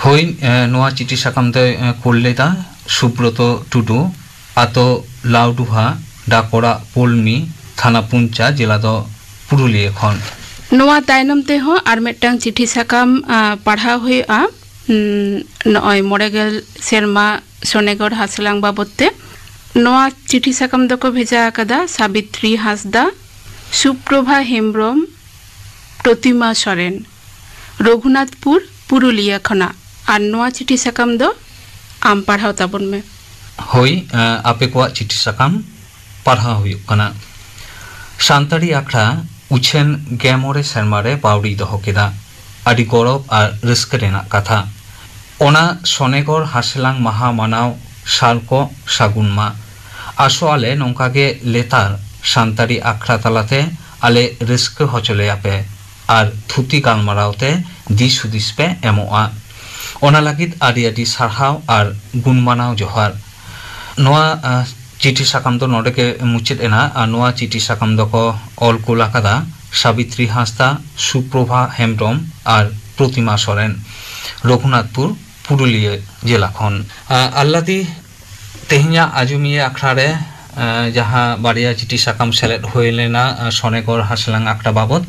ᱦᱳᱭ, ᱮ, ᱱᱚᱣᱟ ᱪᱤᱴᱷᱤ ᱥᱟᱠᱟᱢ ᱫᱚᱭ, ᱮ, ᱠᱩᱞ ᱞᱮᱫᱟ ᱥᱩᱵᱨᱚᱛᱚ ᱴᱩᱰᱩ, ᱟᱛᱳ ᱞᱟᱣᱰᱩᱦᱟ, ᱰᱟᱠ ᱚᱲᱟᱜ ᱯᱚᱞᱢᱤ, ᱛᱷᱟᱱᱟ ᱯᱩᱧᱪᱟ, ᱡᱮᱞᱟ ᱫᱚ ᱯᱩᱨᱩᱞᱤᱭᱟᱹ ᱠᱷᱚᱱ᱾ ᱱᱚᱣᱟ ᱛᱟᱭᱱᱚᱢ ᱛᱮᱦᱚᱸ ᱟᱨ ᱢᱤᱫᱴᱟᱝ ᱪᱤᱴᱷᱤ ᱥᱟᱠᱟᱢ, ᱟ, ᱯᱟᱲᱦᱟᱣ ᱦᱩᱭᱩᱜᱼᱟ᱾ ᱩᱸ, ᱱᱚᱜᱼᱚᱭ ᱢᱚᱬᱮ ᱜᱮᱞ ᱥᱮᱨᱢᱟ ᱥᱚᱱᱮᱜᱚᱲ ᱦᱟᱥᱞᱟᱝ ᱵᱟᱵᱚᱫ ᱛᱮ᱾ ᱱᱚᱣᱟ ᱪᱤᱴᱷᱤ ᱥᱟᱠᱟᱢ ᱫᱚᱠᱚ ᱵᱷᱮᱡᱟ ᱟᱠᱟᱫᱟ ᱥᱟᱵᱤᱛᱨᱤ ᱦᱟᱸᱥᱫᱟ, ᱥᱩᱯᱨᱚᱵᱷᱟ ᱦᱮᱢᱵᱨᱚᱢ, ᱯᱨᱚᱛᱤᱢᱟ ᱥᱚᱨᱮᱱ, ᱨᱚᱜᱷᱩᱱᱟᱛᱷᱯᱩᱨ, ᱯᱩᱨᱩᱞᱤᱭᱟᱹ ᱠᱷᱚᱱᱟᱜ᱾ ᱟᱨ ᱱᱚᱣᱟ ᱪᱤᱴᱷᱤ ᱥᱟᱠᱟᱢ ᱫᱚ ᱟᱢ ᱯᱟᱲᱦᱟᱣ ᱛᱟᱵᱚᱱ ᱢᱮ᱾ ᱦᱳᱭ, ᱮ, ᱟᱯᱮ ᱠᱚᱣᱟᱜ ᱪᱤᱴᱷᱤ ᱥᱟᱠᱟᱢ ᱯᱟᱲᱦᱟᱣ ᱦᱩᱭᱩᱜ ᱠᱟᱱᱟ᱾ ᱥᱟᱱᱛᱟᱲᱤ ᱟᱠᱷᱲᱟ ᱩᱪᱷᱟᱹᱱ ᱜᱮ ᱢᱚᱬᱮ ᱥᱮᱨᱢᱟ ᱨᱮ ᱯᱟᱹᱣᱲᱤ ᱫᱚᱦᱚ ᱠᱮᱫᱟ᱾ ᱟᱹᱰᱤ ᱜᱚᱨᱚᱵᱽ ᱟᱨ ᱨᱟᱹᱥᱠᱟᱹ ᱨᱮᱱᱟᱜ ᱠᱟᱛᱷᱟ᱾ ᱚᱱᱟ ᱥᱚᱱᱮᱜᱚᱲ ᱦᱟᱥᱞᱟᱝ ᱢᱟᱦᱟ ᱢᱟᱱᱟᱣ ᱥᱟᱞ ᱠᱚ ᱥᱟᱹᱜᱩᱱ ᱢᱟ᱾ ᱟᱥᱚᱜ ᱟᱞᱮ ᱱᱚᱝᱠᱟ ᱜᱮ ᱞᱮᱛᱟᱲ ᱥᱟᱱᱛᱟᱲᱤ ᱟᱠᱷᱲᱟ ᱛᱟᱞᱟᱛᱮ ᱟᱞᱮ ᱨᱟᱹᱥᱠᱟᱹ ᱦᱚᱪᱚ ᱞᱮᱭᱟ ᱯᱮ ᱟᱨ ᱛᱷᱩᱛᱤ ᱜᱟᱞᱢᱟᱨᱟᱣ ᱛᱮ ᱫᱤᱥ ᱦᱩᱫᱤᱥ ᱯᱮ ᱮᱢᱚᱜᱼᱟ᱾ ᱚᱱᱟ ᱞᱟᱹᱜᱤᱫ ᱟᱹᱰᱤ ᱟᱹᱰᱤ ᱥᱟᱨᱦᱟᱣ ᱟᱨ ᱜᱩᱱ ᱢᱟᱱᱟᱣ ᱡᱚᱦᱟᱨ᱾ ᱱᱚᱣᱟ, ᱟ, ᱪᱤᱴᱷᱤ ᱥᱟᱠᱟᱢ ᱫᱚ ᱱᱚᱰᱮ ᱜᱮ ᱢᱩᱪᱟᱹᱫ ᱮᱱᱟ᱾ ᱟᱨ ᱱᱚᱣᱟ ᱪᱤᱴᱷᱤ ᱥᱟᱠᱟᱢ ᱫᱚᱠᱚ ᱚᱞ ᱠᱩᱞ ᱟᱠᱟᱫᱟ ᱥᱟᱵᱤᱛᱨᱤ ᱦᱟᱸᱥᱫᱟ, ᱥᱩᱯᱨᱚᱵᱷᱟ ᱦᱮᱢᱵᱨᱚᱢ ᱟᱨ ᱯᱨᱚᱛᱤᱢᱟ ᱥᱚᱨᱮᱱ, ᱨᱚᱜᱷᱩᱱᱟᱛᱷᱯᱩᱨ, ᱯᱩᱨᱩᱞᱤᱭᱟᱹ ᱡᱮᱞᱟ ᱠᱷᱚᱱ᱾ ᱟ, ᱟᱞᱞᱟᱫᱤ, ᱛᱮᱦᱮᱧᱟᱜ ᱟᱸᱡᱚᱢᱤᱭᱟᱹ ᱟᱠᱷᱲᱟ ᱨᱮ, ᱟ, ᱡᱟᱦᱟᱸ ᱵᱟᱨᱭᱟ ᱪᱤᱴᱷᱤ ᱥᱟᱠᱟᱢ ᱥᱮᱞᱮᱫ ᱦᱩᱭ ᱞᱮᱱᱟ, ᱟ, ᱥᱚᱱᱮᱜᱚᱲ ᱦᱟᱥᱞᱟᱝ ᱟᱠᱷᱲᱟ ᱵᱟᱵᱚᱫ,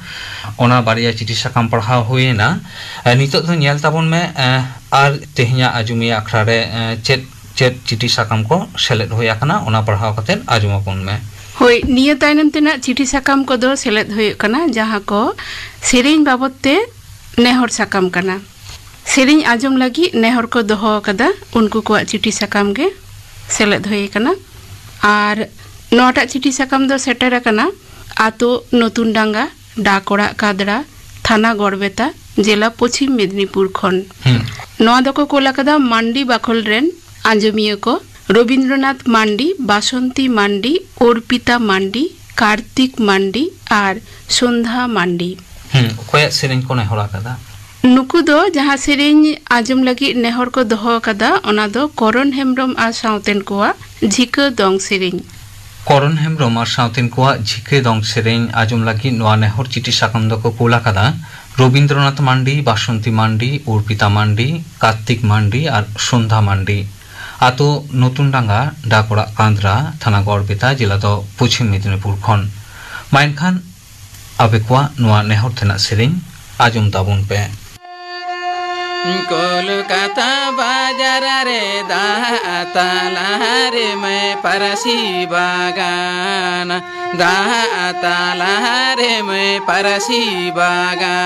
ᱚᱱᱟ ᱵᱟᱨᱭᱟ ᱪᱤᱴᱷᱤ ᱥᱟᱠᱟᱢ ᱯᱟᱲᱦᱟᱣ ᱦᱩᱭ ᱮᱱᱟ᱾ ᱟ, ᱱᱤᱛᱚᱜ ᱫᱚ ᱧᱮᱞ ᱛᱟᱵᱚᱱ ᱢᱮ, ᱟ, ᱟᱨ ᱛᱮᱦᱮᱧᱟᱜ ᱟᱸᱡᱚᱢᱤᱭᱟᱹ ᱟᱠᱷᱲᱟ ᱨᱮ, ᱟ, ᱪᱮᱫ ᱪᱮᱫ ᱪᱤᱴᱷᱤ ᱥᱟᱠᱟᱢ ᱠᱚ ᱥᱮᱞᱮᱫ ᱦᱩᱭ ᱟᱠᱟᱱᱟ, ᱚᱱᱟ ᱯᱟᱲᱦᱟᱣ ᱠᱟᱛᱮ ᱟᱸᱡᱚᱢ ᱟᱵᱚᱱ ᱢᱮ᱾ ᱦᱳᱭ, ᱱᱤᱭᱟᱹ ᱛᱟᱭᱱᱚᱢ ᱛᱮᱱᱟᱜ ᱪᱤᱴᱷᱤ ᱥᱟᱠᱟᱢ ᱠᱚᱫᱚ ᱥᱮᱞᱮᱫ ᱦᱩᱭᱩᱜ ᱠᱟᱱᱟ, ᱡᱟᱦᱟᱸ ᱠᱚ ᱥᱮᱨᱮᱧ ᱵᱟᱵᱚᱫ ᱛᱮ ᱱᱮᱦᱚᱨ ᱥᱟᱠᱟᱢ ᱠᱟᱱᱟ᱾ ᱥᱮᱨᱮᱧ ᱟᱸᱡᱚᱢ ᱞᱟᱹᱜᱤᱫ ᱱᱮᱦᱚᱨ ᱠᱚ ᱫᱚᱦᱚ ᱟᱠᱟᱫᱟ, ᱩᱱᱠᱩ ᱠᱚᱣᱟᱜ ᱪᱤᱴᱷᱤ ᱥᱟᱠᱟᱢ ᱜᱮ ᱥᱮᱞᱮᱫ ᱦᱩᱭ ᱟᱠᱟᱱᱟ᱾ ᱟᱨ ᱱᱚᱣᱟᱴᱟᱜ ᱪᱤᱴᱷᱤ ᱥᱟᱠᱟᱢ ᱫᱚ ᱥᱮᱴᱮᱨ ᱟᱠᱟᱱᱟ ᱟᱛᱳ ᱱᱚᱛᱩᱱ ᱰᱟᱸᱜᱟ, ᱰᱟᱠ ᱚᱲᱟᱜ ᱠᱟᱫᱽᱲᱟ, ᱛᱷᱟᱱᱟ ᱜᱚᱲᱵᱮᱛᱟ, ᱡᱮᱞᱟ ᱯᱚᱪᱷᱤᱢ ᱢᱮᱫᱽᱱᱤᱯᱩᱨ ᱠᱷᱚᱱ᱾ ᱦᱩᱸ᱾ ᱱᱚᱣᱟ ᱫᱚᱠᱚ ᱠᱳᱞ ᱟᱠᱟᱫᱟ ᱢᱟᱱᱰᱤ ᱵᱟᱠᱷᱳᱞ ᱨᱮᱱ ᱟᱸᱡᱚᱢᱤᱭᱟᱹ ᱠᱚ ᱨᱚᱵᱤᱱᱫᱨᱚᱱᱟᱛᱷ ᱢᱟᱱᱰᱤ, ᱵᱟᱥᱚᱱᱛᱤ ᱢᱟᱱᱰᱤ, ᱚᱨᱯᱤᱛᱟ ᱢᱟᱱᱰᱤ, ᱠᱟᱨᱛᱤᱠ ᱢᱟᱱᱰᱤ ᱟᱨ ᱥᱚᱱᱫᱷᱟ ᱢᱟᱱᱰᱤ᱾ ᱦᱩᱸ, ᱚᱠᱚᱭᱟᱜ ᱥᱮᱨᱮᱧ ᱠᱚ ᱱᱮᱦᱚᱨ ᱟᱠᱟᱫᱟ? ᱱᱩᱠᱩ ᱫᱚ ᱡᱟᱦᱟᱸ ᱥᱮᱨᱮᱧ ᱟᱸᱡᱚᱢ ᱞᱟᱹᱜᱤᱫ ᱱᱮᱦᱚᱨ ᱠᱚ ᱫᱚᱦᱚ ᱟᱠᱟᱫᱟ, ᱚᱱᱟ ᱫᱚ ᱠᱚᱨᱚᱱ ᱦᱮᱢᱵᱽᱨᱚᱢ ᱟᱨ ᱥᱟᱶᱛᱮᱱ ᱠᱚᱣᱟᱜ ᱡᱷᱤᱠᱟᱹ ᱫᱚᱝ ᱥᱮᱨᱮᱧ᱾ ᱠᱚᱨᱚᱱ ᱦᱮᱢᱵᱽᱨᱚᱢ ᱟᱨ ᱥᱟᱶᱛᱮᱱ ᱠᱚᱣᱟᱜ ᱡᱷᱤᱠᱟᱹ ᱫᱚᱝ ᱥᱮᱨᱮᱧ ᱟᱸᱡᱚᱢ ᱞᱟᱹᱜᱤᱫ ᱱᱚᱣᱟ ᱱᱮᱦᱚᱨ ᱪᱤᱴᱷᱤ ᱥᱟᱠᱟᱢ ᱫᱚᱠᱚ ᱠᱩᱞ ᱟᱠᱟᱫᱟ ᱨᱚᱵᱤᱱᱫᱨᱚᱱᱟᱛᱷ ᱢᱟᱱᱰᱤ, ᱵᱟᱥᱚᱱᱛᱤ ᱢᱟᱱᱰᱤ, ᱚᱨᱯᱤᱛᱟ ᱢᱟᱱᱰᱤ, ᱠᱟᱨᱛᱤᱠ ᱢᱟᱱᱰᱤ ᱟᱨ ᱥᱚᱱᱫᱷᱟ ᱢᱟᱱᱰᱤ᱾ ᱟᱛᱳ ᱱᱚᱛᱩᱱ ᱰᱟᱸᱜᱟ, ᱰᱟᱠ ᱚᱲᱟᱜ ᱠᱟᱸᱫᱽᱨᱟ, ᱛᱷᱟᱱᱟ ᱜᱚᱲᱵᱮᱛᱟ, ᱡᱮᱞᱟ ᱫᱚ ᱯᱚᱪᱷᱤᱢ ᱢᱮᱫᱤᱱᱤᱯᱩᱨ ᱠᱷᱚᱱ᱾ ᱢᱟ ᱮᱱᱠᱷᱟᱱ ᱟᱯᱮ ᱠᱚᱣᱟᱜ ᱱᱚᱣᱟ ᱱᱮᱦᱚᱨ ᱛᱮᱱᱟᱜ ᱥᱮᱨᱮᱧ ᱟᱸᱡᱚᱢ ᱛᱟᱵᱚᱱ ᱯᱮ᱾ ᱠᱳᱞᱠᱟᱛᱟ ᱵᱟᱡᱟᱨ ᱨᱮ ᱫᱟᱜ ᱛᱟᱞᱟ ᱨᱮ ᱢᱟᱹᱭ ᱯᱟᱹᱨᱥᱤ ᱵᱟᱜᱟᱱ, ᱫᱟᱜ ᱛᱟᱞᱟ ᱨᱮ ᱢᱟᱹᱭ ᱯᱟᱹᱨᱥᱤ ᱵᱟᱜᱟᱱ᱾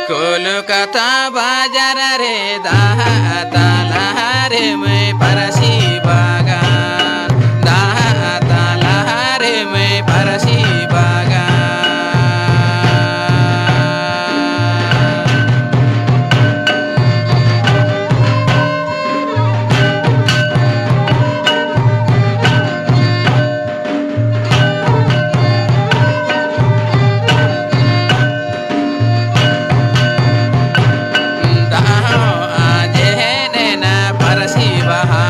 ᱠᱳᱞᱠᱟᱛᱟ ᱵᱟᱡᱟᱨ ᱨᱮ ᱫᱟᱜ ᱛᱟᱞᱟ ᱨᱮ ᱢᱟᱹᱭ ᱯᱟᱹᱨᱥᱤ ᱵᱟᱜᱟᱱ, ᱫᱟᱜ ᱛᱟᱞᱟ ᱨᱮ ᱢᱟᱹᱭ ᱯᱟᱹᱨᱥᱤ ᱵᱟᱜᱟᱱ᱾ ᱫᱟᱜ ᱦᱚᱸ ᱟᱸᱡᱮᱫ ᱮᱱᱟ, ᱯᱟᱹᱨᱥᱤ ᱵᱟᱦᱟ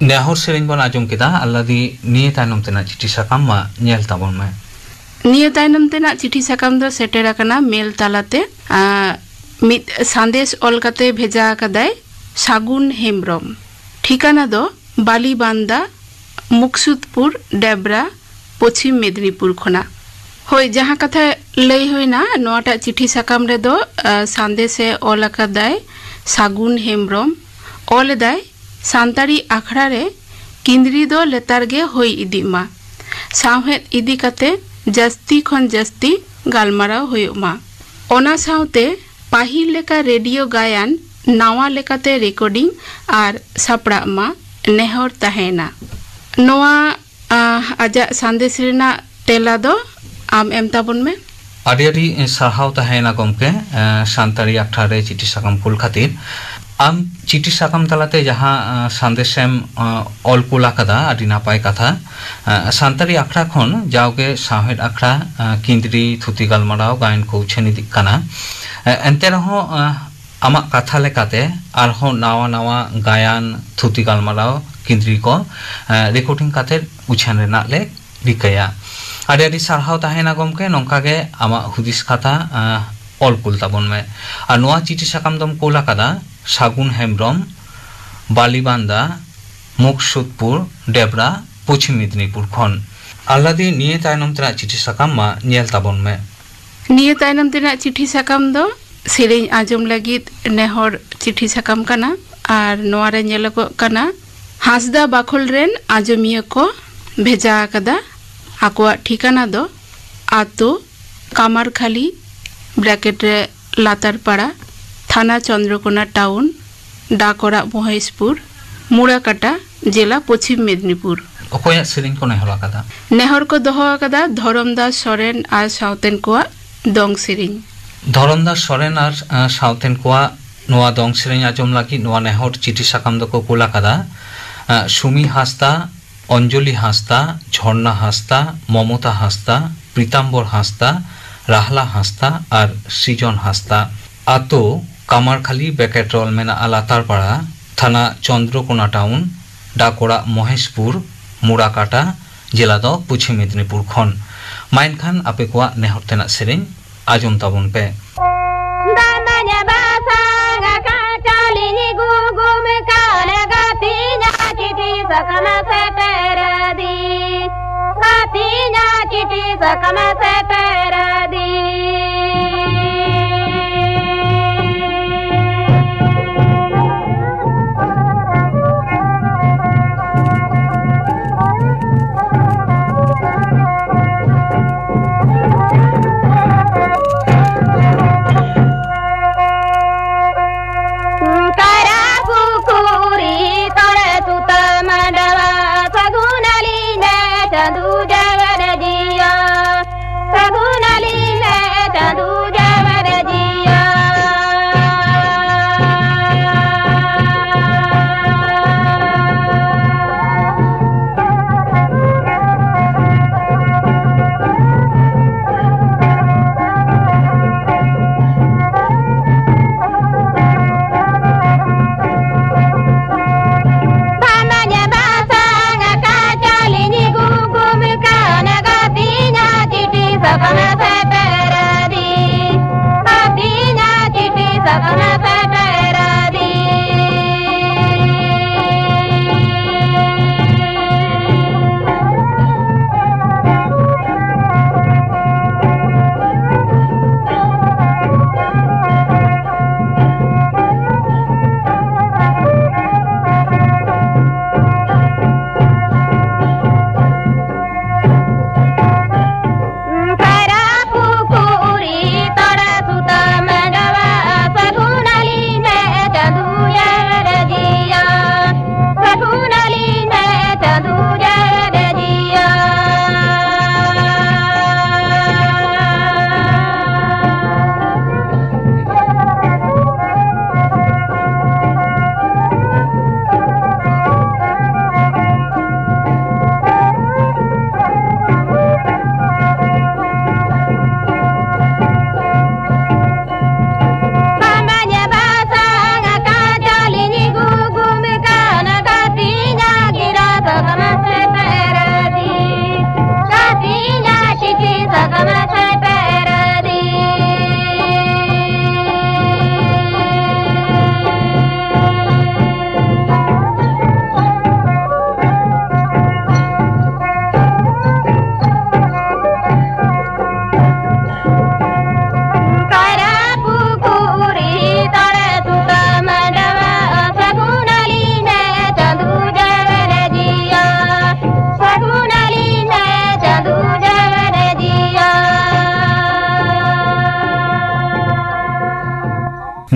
ᱱᱮᱦᱚᱨ ᱥᱮᱨᱮᱧ ᱵᱚᱱ ᱟᱸᱡᱚᱢ ᱠᱮᱫᱟ, ᱟᱞᱞᱟᱫᱤ ᱱᱤᱭᱟᱹ ᱛᱟᱭᱱᱚᱢ ᱛᱮᱱᱟᱜ ᱪᱤᱴᱷᱤ ᱥᱟᱠᱟᱢ ᱢᱟ ᱧᱮᱞ ᱛᱟᱵᱚᱱ ᱢᱮ᱾ ᱱᱤᱭᱟᱹ ᱛᱟᱭᱱᱚᱢ ᱛᱮᱱᱟᱜ ᱪᱤᱴᱷᱤ ᱥᱟᱠᱟᱢ ᱫᱚ ᱥᱮᱴᱮᱨ ᱟᱠᱟᱱᱟ ᱢᱮᱞ ᱛᱟᱞᱟᱛᱮ᱾ ᱟᱸ, ᱢᱤᱫ ᱥᱟᱸᱫᱮᱥ ᱚᱞ ᱠᱟᱛᱮ ᱵᱷᱮᱡᱟ ᱟᱠᱟᱫᱟᱭ ᱥᱟᱹᱜᱩᱱ ᱦᱮᱢᱵᱨᱚᱢ᱾ ᱴᱷᱤᱠᱟᱹᱱᱟ ᱫᱚ ᱵᱟᱞᱤᱵᱟᱱᱫᱟ, ᱢᱩᱠᱥᱩᱫᱽᱯᱩᱨ, ᱰᱮᱵᱽᱨᱟ, ᱯᱚᱪᱷᱤᱢ ᱢᱮᱫᱽᱱᱤᱯᱩᱨ ᱠᱷᱚᱱᱟᱜ᱾ ᱦᱳᱭ, ᱡᱟᱦᱟᱸ ᱠᱟᱛᱷᱟ ᱞᱟᱹᱭ ᱦᱩᱭᱱᱟ, ᱱᱚᱣᱟᱴᱟᱜ ᱪᱤᱴᱷᱤ ᱥᱟᱠᱟᱢ ᱨᱮᱫᱚ, ᱟ, ᱥᱟᱸᱫᱮᱥᱮ ᱚᱞ ᱟᱠᱟᱫᱟᱭ ᱥᱟᱹᱜᱩᱱ ᱦᱮᱢᱵᱨᱚᱢ᱾ ᱚᱞ ᱮᱫᱟᱭ, ᱥᱟᱱᱛᱟᱲᱤ ᱟᱠᱷᱲᱟ ᱨᱮ ᱠᱤᱸᱫᱽᱨᱤ ᱫᱚ ᱞᱮᱛᱟᱲ ᱜᱮ ᱦᱩᱭ ᱤᱫᱤᱜ ᱢᱟ᱾ ᱥᱟᱶᱦᱮᱫ ᱤᱫᱤ ᱠᱟᱛᱮ ᱡᱟᱹᱥᱛᱤ ᱠᱷᱚᱱ ᱡᱟᱹᱥᱛᱤ ᱜᱟᱞᱢᱟᱨᱟᱣ ᱦᱩᱭᱩᱜ ᱢᱟ᱾ ᱚᱱᱟ ᱥᱟᱶᱛᱮ ᱯᱟᱹᱦᱤᱞ ᱞᱮᱠᱟ ᱨᱮᱰᱤᱭᱳ ᱜᱟᱭᱟᱱ ᱱᱟᱣᱟ ᱞᱮᱠᱟᱛᱮ ᱨᱮᱠᱚᱨᱰᱤᱝ ᱟᱨ ᱥᱟᱯᱲᱟᱜ ᱢᱟ, ᱱᱮᱦᱚᱨ ᱛᱟᱦᱮᱸᱭᱮᱱᱟ᱾ ᱱᱚᱣᱟ, ᱟ, ᱟᱡᱟᱜ ᱥᱟᱸᱫᱮᱥ ᱨᱮᱱᱟᱜ ᱛᱮᱞᱟ ᱫᱚ ᱟᱢ ᱮᱢ ᱛᱟᱵᱚᱱ ᱢᱮ᱾ ᱟᱹᱰᱤ ᱟᱹᱰᱤ ᱥᱟᱨᱦᱟᱣ ᱛᱟᱦᱮᱸᱭᱮᱱᱟ ᱜᱚᱢᱠᱮ, ᱮ, ᱥᱟᱱᱛᱟᱲᱤ ᱟᱠᱷᱲᱟ ᱨᱮ ᱪᱤᱴᱷᱤ ᱥᱟᱠᱟᱢ ᱠᱩᱞ ᱠᱷᱟᱹᱛᱤᱨ᱾ ᱟᱢ ᱪᱤᱴᱷᱤ ᱥᱟᱠᱟᱢ ᱛᱟᱞᱟᱛᱮ ᱡᱟᱦᱟᱸ, ᱮ, ᱥᱟᱸᱫᱮᱥᱮᱢ, ᱮ, ᱚᱞ ᱠᱩᱞ ᱟᱠᱟᱫᱟ, ᱟᱹᱰᱤ ᱱᱟᱯᱟᱭ ᱠᱟᱛᱷᱟ᱾ ᱮ, ᱥᱟᱱᱛᱟᱲᱤ ᱟᱠᱷᱲᱟ ᱠᱷᱚᱱ ᱡᱟᱣᱜᱮ ᱥᱟᱶᱦᱮᱫ ᱟᱠᱷᱲᱟ, ᱮ, ᱠᱤᱸᱫᱽᱨᱤ, ᱛᱷᱩᱛᱤ ᱜᱟᱞᱢᱟᱨᱟᱣ, ᱜᱟᱭᱟᱱ ᱠᱚ ᱩᱪᱷᱟᱹᱱ ᱤᱫᱤᱜ ᱠᱟᱱᱟ᱾ ᱮ, ᱮᱱᱛᱮ ᱨᱮᱦᱚᱸ, ᱮ, ᱟᱢᱟᱜ ᱠᱟᱛᱷᱟ ᱞᱮᱠᱟᱛᱮ ᱟᱨᱦᱚᱸ ᱱᱟᱣᱟ ᱱᱟᱣᱟ ᱜᱟᱭᱟᱱ, ᱛᱷᱩᱛᱤ ᱜᱟᱞᱢᱟᱨᱟᱣ, ᱠᱤᱸᱫᱽᱨᱤ ᱠᱚ, ᱮ, ᱨᱮᱠᱚᱨᱰᱤᱝ ᱠᱟᱛᱮ ᱩᱪᱷᱟᱹᱱ ᱨᱮᱱᱟᱜ ᱞᱮ ᱨᱤᱠᱟᱹᱭᱟ᱾ ᱟᱹᱰᱤ ᱟᱹᱰᱤ ᱥᱟᱨᱦᱟᱣ ᱛᱟᱦᱮᱱᱟ ᱜᱚᱢᱠᱮ, ᱱᱚᱝᱠᱟ ᱜᱮ ᱟᱢᱟᱜ ᱦᱩᱫᱤᱥ ᱠᱟᱛᱷᱟ, ᱮ, ᱚᱞ ᱠᱩᱞ ᱛᱟᱵᱚᱱ ᱢᱮ᱾ ᱟᱨ ᱱᱚᱣᱟ ᱪᱤᱴᱷᱤ ᱥᱟᱠᱟᱢ ᱫᱚᱢ ᱠᱩᱞ ᱟᱠᱟᱫᱟ ᱥᱟᱹᱜᱩᱱ ᱦᱮᱢᱵᱨᱚᱢ, ᱵᱟᱞᱤᱵᱟᱱᱫᱟ, ᱢᱩᱠᱥᱩᱫᱽᱯᱩᱨ, ᱰᱮᱵᱽᱨᱟ, ᱯᱚᱪᱷᱤᱢ ᱢᱮᱫᱽᱱᱤᱯᱩᱨ ᱠᱷᱚᱱ᱾ ᱟᱞᱞᱟᱫᱤ ᱱᱤᱭᱟᱹ ᱛᱟᱭᱱᱚᱢ ᱛᱮᱱᱟᱜ ᱪᱤᱴᱷᱤ ᱥᱟᱠᱟᱢ ᱢᱟ ᱧᱮᱞ ᱛᱟᱵᱚᱱ ᱢᱮ᱾ ᱱᱤᱭᱟᱹ ᱛᱟᱭᱱᱚᱢ ᱛᱮᱱᱟᱜ ᱪᱤᱴᱷᱤ ᱥᱟᱠᱟᱢ ᱫᱚ ᱥᱮᱨᱮᱧ ᱟᱸᱡᱚᱢ ᱞᱟᱹᱜᱤᱫ ᱱᱮᱦᱚᱨ ᱪᱤᱴᱷᱤ ᱥᱟᱠᱟᱢ ᱠᱟᱱᱟ᱾ ᱟᱨ ᱱᱚᱣᱟ ᱨᱮ ᱧᱮᱞᱚᱜᱚᱜ ᱠᱟᱱᱟ, ᱦᱟᱸᱥᱫᱟ ᱵᱟᱠᱷᱳᱞ ᱨᱮᱱ ᱟᱸᱡᱚᱢᱤᱭᱟᱹ ᱠᱚ ᱵᱷᱮᱡᱟ ᱟᱠᱟᱫᱟ᱾ ᱟᱠᱚᱣᱟᱜ ᱴᱷᱤᱠᱟᱹᱱᱟ ᱫᱚ ᱟᱛᱳ ᱠᱟᱢᱟᱨᱠᱷᱟᱞᱤ, ᱵᱨᱮᱠᱮᱴ ᱨᱮ ᱞᱟᱛᱟᱨᱯᱟᱲᱟ, ᱛᱷᱟᱱᱟ ᱪᱚᱱᱫᱨᱚᱠᱳᱱᱟ ᱴᱟᱣᱩᱱ, ᱰᱟᱠ ᱚᱲᱟᱜ ᱢᱚᱦᱮᱥᱯᱩᱨ, ᱢᱩᱲᱟᱠᱟᱴᱟ, ᱡᱮᱞᱟ ᱯᱚᱪᱷᱤᱢ ᱢᱮᱫᱽᱱᱤᱯᱩᱨ᱾ ᱚᱠᱚᱭᱟᱜ ᱥᱮᱨᱮᱧ ᱠᱚ ᱱᱮᱦᱚᱨ ᱟᱠᱟᱫᱟ? ᱱᱮᱦᱚᱨ ᱠᱚ ᱫᱚᱦᱚ ᱟᱠᱟᱫᱟ ᱫᱷᱚᱨᱚᱢᱫᱟᱥ ᱥᱚᱨᱮᱱ ᱟᱨ ᱥᱟᱶᱛᱮᱱ ᱠᱚᱣᱟᱜ ᱫᱚᱝ ᱥᱮᱨᱮᱧ᱾ ᱫᱷᱚᱨᱚᱢᱫᱟᱥ ᱥᱚᱨᱮᱱ ᱟᱨ, ᱟᱸ, ᱥᱟᱶᱛᱮᱱ ᱠᱚᱣᱟᱜ ᱱᱚᱣᱟ ᱫᱚᱝ ᱥᱮᱨᱮᱧ ᱟᱸᱡᱚᱢ ᱞᱟᱹᱜᱤᱫ ᱱᱚᱣᱟ ᱱᱮᱦᱚᱨ ᱪᱤᱴᱷᱤ ᱥᱟᱠᱟᱢ ᱫᱚᱠᱚ ᱠᱩᱞ ᱟᱠᱟᱫᱟ, ᱟᱸ, ᱥᱩᱢᱤ ᱦᱟᱸᱥᱫᱟ, ᱚᱧᱡᱚᱞᱤ ᱦᱟᱸᱥᱫᱟ, ᱡᱷᱚᱨᱱᱟ ᱦᱟᱸᱥᱫᱟ, ᱢᱚᱢᱚᱛᱟ ᱦᱟᱸᱥᱫᱟ, ᱯᱤᱛᱟᱢᱵᱚᱨ ᱦᱟᱸᱥᱫᱟ, ᱨᱟᱦᱞᱟ ᱦᱟᱸᱥᱫᱟ ᱟᱨ ᱥᱨᱤᱡᱚᱱ ᱦᱟᱸᱥᱫᱟ᱾ ᱟᱛᱳ ᱠᱟᱢᱟᱨᱠᱷᱟᱞᱤ, ᱵᱮᱠᱮᱴ ᱨᱳᱞ ᱢᱮᱱᱟᱜᱼᱟ ᱞᱟᱛᱟᱨᱯᱟᱲᱟ, ᱛᱷᱟᱱᱟ ᱪᱚᱱᱫᱨᱚᱠᱳᱱᱟ ᱴᱟᱣᱩᱱ, ᱰᱟᱠ ᱚᱲᱟᱜ ᱢᱚᱦᱮᱥᱯᱩᱨ, ᱢᱩᱲᱟᱠᱟᱴᱟ, ᱡᱮᱞᱟ ᱫᱚ ᱯᱚᱪᱷᱤᱢ ᱢᱮᱫᱽᱱᱤᱯᱩᱨ ᱠᱷᱚᱱ᱾ ᱢᱟ ᱮᱱᱠᱷᱟᱱ ᱟᱯᱮ ᱠᱚᱣᱟᱜ ᱱᱮᱦᱚᱨ ᱛᱮᱱᱟᱜ ᱥᱮᱨᱮᱧ ᱟᱸᱡᱚᱢ ᱛᱟᱵᱚᱱ ᱯᱮ᱾ ᱫᱟᱱᱟᱧ ᱵᱟᱥᱟᱝ ᱟᱠᱟᱫ ᱪᱟᱹᱞᱤᱧ ᱜᱩᱜᱩᱢ ᱠᱟᱱ ᱜᱟᱛᱤᱧᱟ ᱪᱤᱴᱷᱤ ᱥᱟᱠᱟᱢ ᱥᱮᱴᱮᱨ ᱟᱹᱫᱤᱧ᱾ ᱜᱟᱛᱤᱧᱟ ᱪᱤᱴᱷᱤ ᱥᱟᱠᱟᱢ ᱥᱮᱴᱮᱨ ᱟᱹᱫᱤᱧ᱾ ᱠᱟᱨᱟ ᱯᱩᱠᱷᱩᱨᱤ ᱛᱚᱲᱮ ᱥᱩᱛᱟᱹᱢ ᱢᱟᱰᱣᱟ, ᱥᱟᱹᱜᱩᱱ ᱟᱹᱞᱤᱧ ᱞᱮ ᱪᱟᱸᱫᱩ ᱡᱟᱜᱟᱱ ᱡᱤᱭᱚ, ᱥᱟᱹᱜᱩᱱ ᱟᱹᱞᱤᱧ ᱞᱮ ᱪᱟᱸᱫᱩ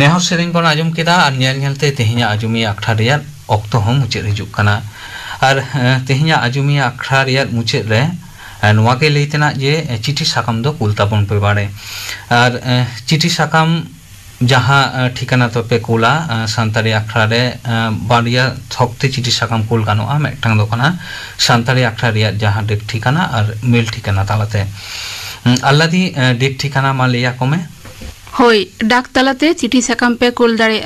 ᱱᱮᱦᱚᱨ ᱥᱮᱨᱮᱧ ᱵᱚᱱ ᱟᱸᱡᱚᱢ ᱠᱮᱫᱟ ᱟᱨ ᱧᱮᱞ ᱧᱮᱞᱛᱮ ᱛᱮᱦᱮᱧᱟᱜ ᱟᱸᱡᱚᱢᱤᱭᱟᱹ ᱟᱠᱷᱲᱟ ᱨᱮᱭᱟᱜ ᱚᱠᱛᱚ ᱦᱚᱸ ᱢᱩᱪᱟᱹᱫ ᱦᱤᱡᱩᱜ ᱠᱟᱱᱟ᱾ ᱟᱨ ᱛᱮᱦᱮᱧᱟᱜ ᱟᱸᱡᱚᱢᱤᱭᱟᱹ ᱟᱠᱷᱲᱟ ᱨᱮᱭᱟᱜ ᱢᱩᱪᱟᱹᱫ ᱨᱮ ᱱᱚᱣᱟ ᱜᱮ ᱞᱟᱹᱭ ᱛᱮᱱᱟᱜ ᱡᱮ ᱪᱤᱴᱷᱤ ᱥᱟᱠᱟᱢ ᱫᱚ ᱠᱩᱞ ᱛᱟᱵᱚᱱ ᱯᱮ ᱵᱟᱲᱮ᱾ ᱟᱨ ᱪᱤᱴᱷᱤ ᱥᱟᱠᱟᱢ ᱡᱟᱦᱟᱸ ᱴᱷᱤᱠᱟᱱᱟ ᱛᱮᱯᱮ ᱠᱩᱞᱟ, ᱥᱟᱱᱛᱟᱲᱤ ᱟᱠᱷᱲᱟ ᱨᱮ ᱵᱟᱨᱭᱟ ᱛᱷᱚᱠ ᱛᱮ ᱪᱤᱴᱷᱤ ᱥᱟᱠᱟᱢ ᱠᱩᱞ ᱜᱟᱱᱚᱜᱼᱟ᱾ ᱢᱤᱫᱴᱟᱝ ᱫᱚ ᱠᱟᱱᱟ ᱥᱟᱱᱛᱟᱲᱤ ᱟᱠᱷᱲᱟ ᱨᱮᱭᱟᱜ ᱡᱟᱦᱟᱸ ᱰᱮᱠ ᱴᱷᱤᱠᱟᱱᱟ ᱟᱨ ᱢᱮᱞ ᱴᱷᱤᱠᱟᱱᱟ ᱛᱟᱞᱟᱛᱮ᱾ ᱟᱞᱞᱟᱫᱤ, ᱰᱮᱠ ᱴᱷᱤᱠᱟᱱᱟ ᱢᱟ ᱞᱟᱹᱭ ᱟᱠᱚ ᱢᱮ᱾ ᱦᱳᱭ, ᱰᱟᱠ ᱛᱟᱞᱟᱛᱮ ᱪᱤᱴᱷᱤ ᱥᱟᱠᱟᱢ ᱯᱮ ᱠᱩᱞ ᱫᱟᱲᱮᱭᱟᱜᱼᱟ᱾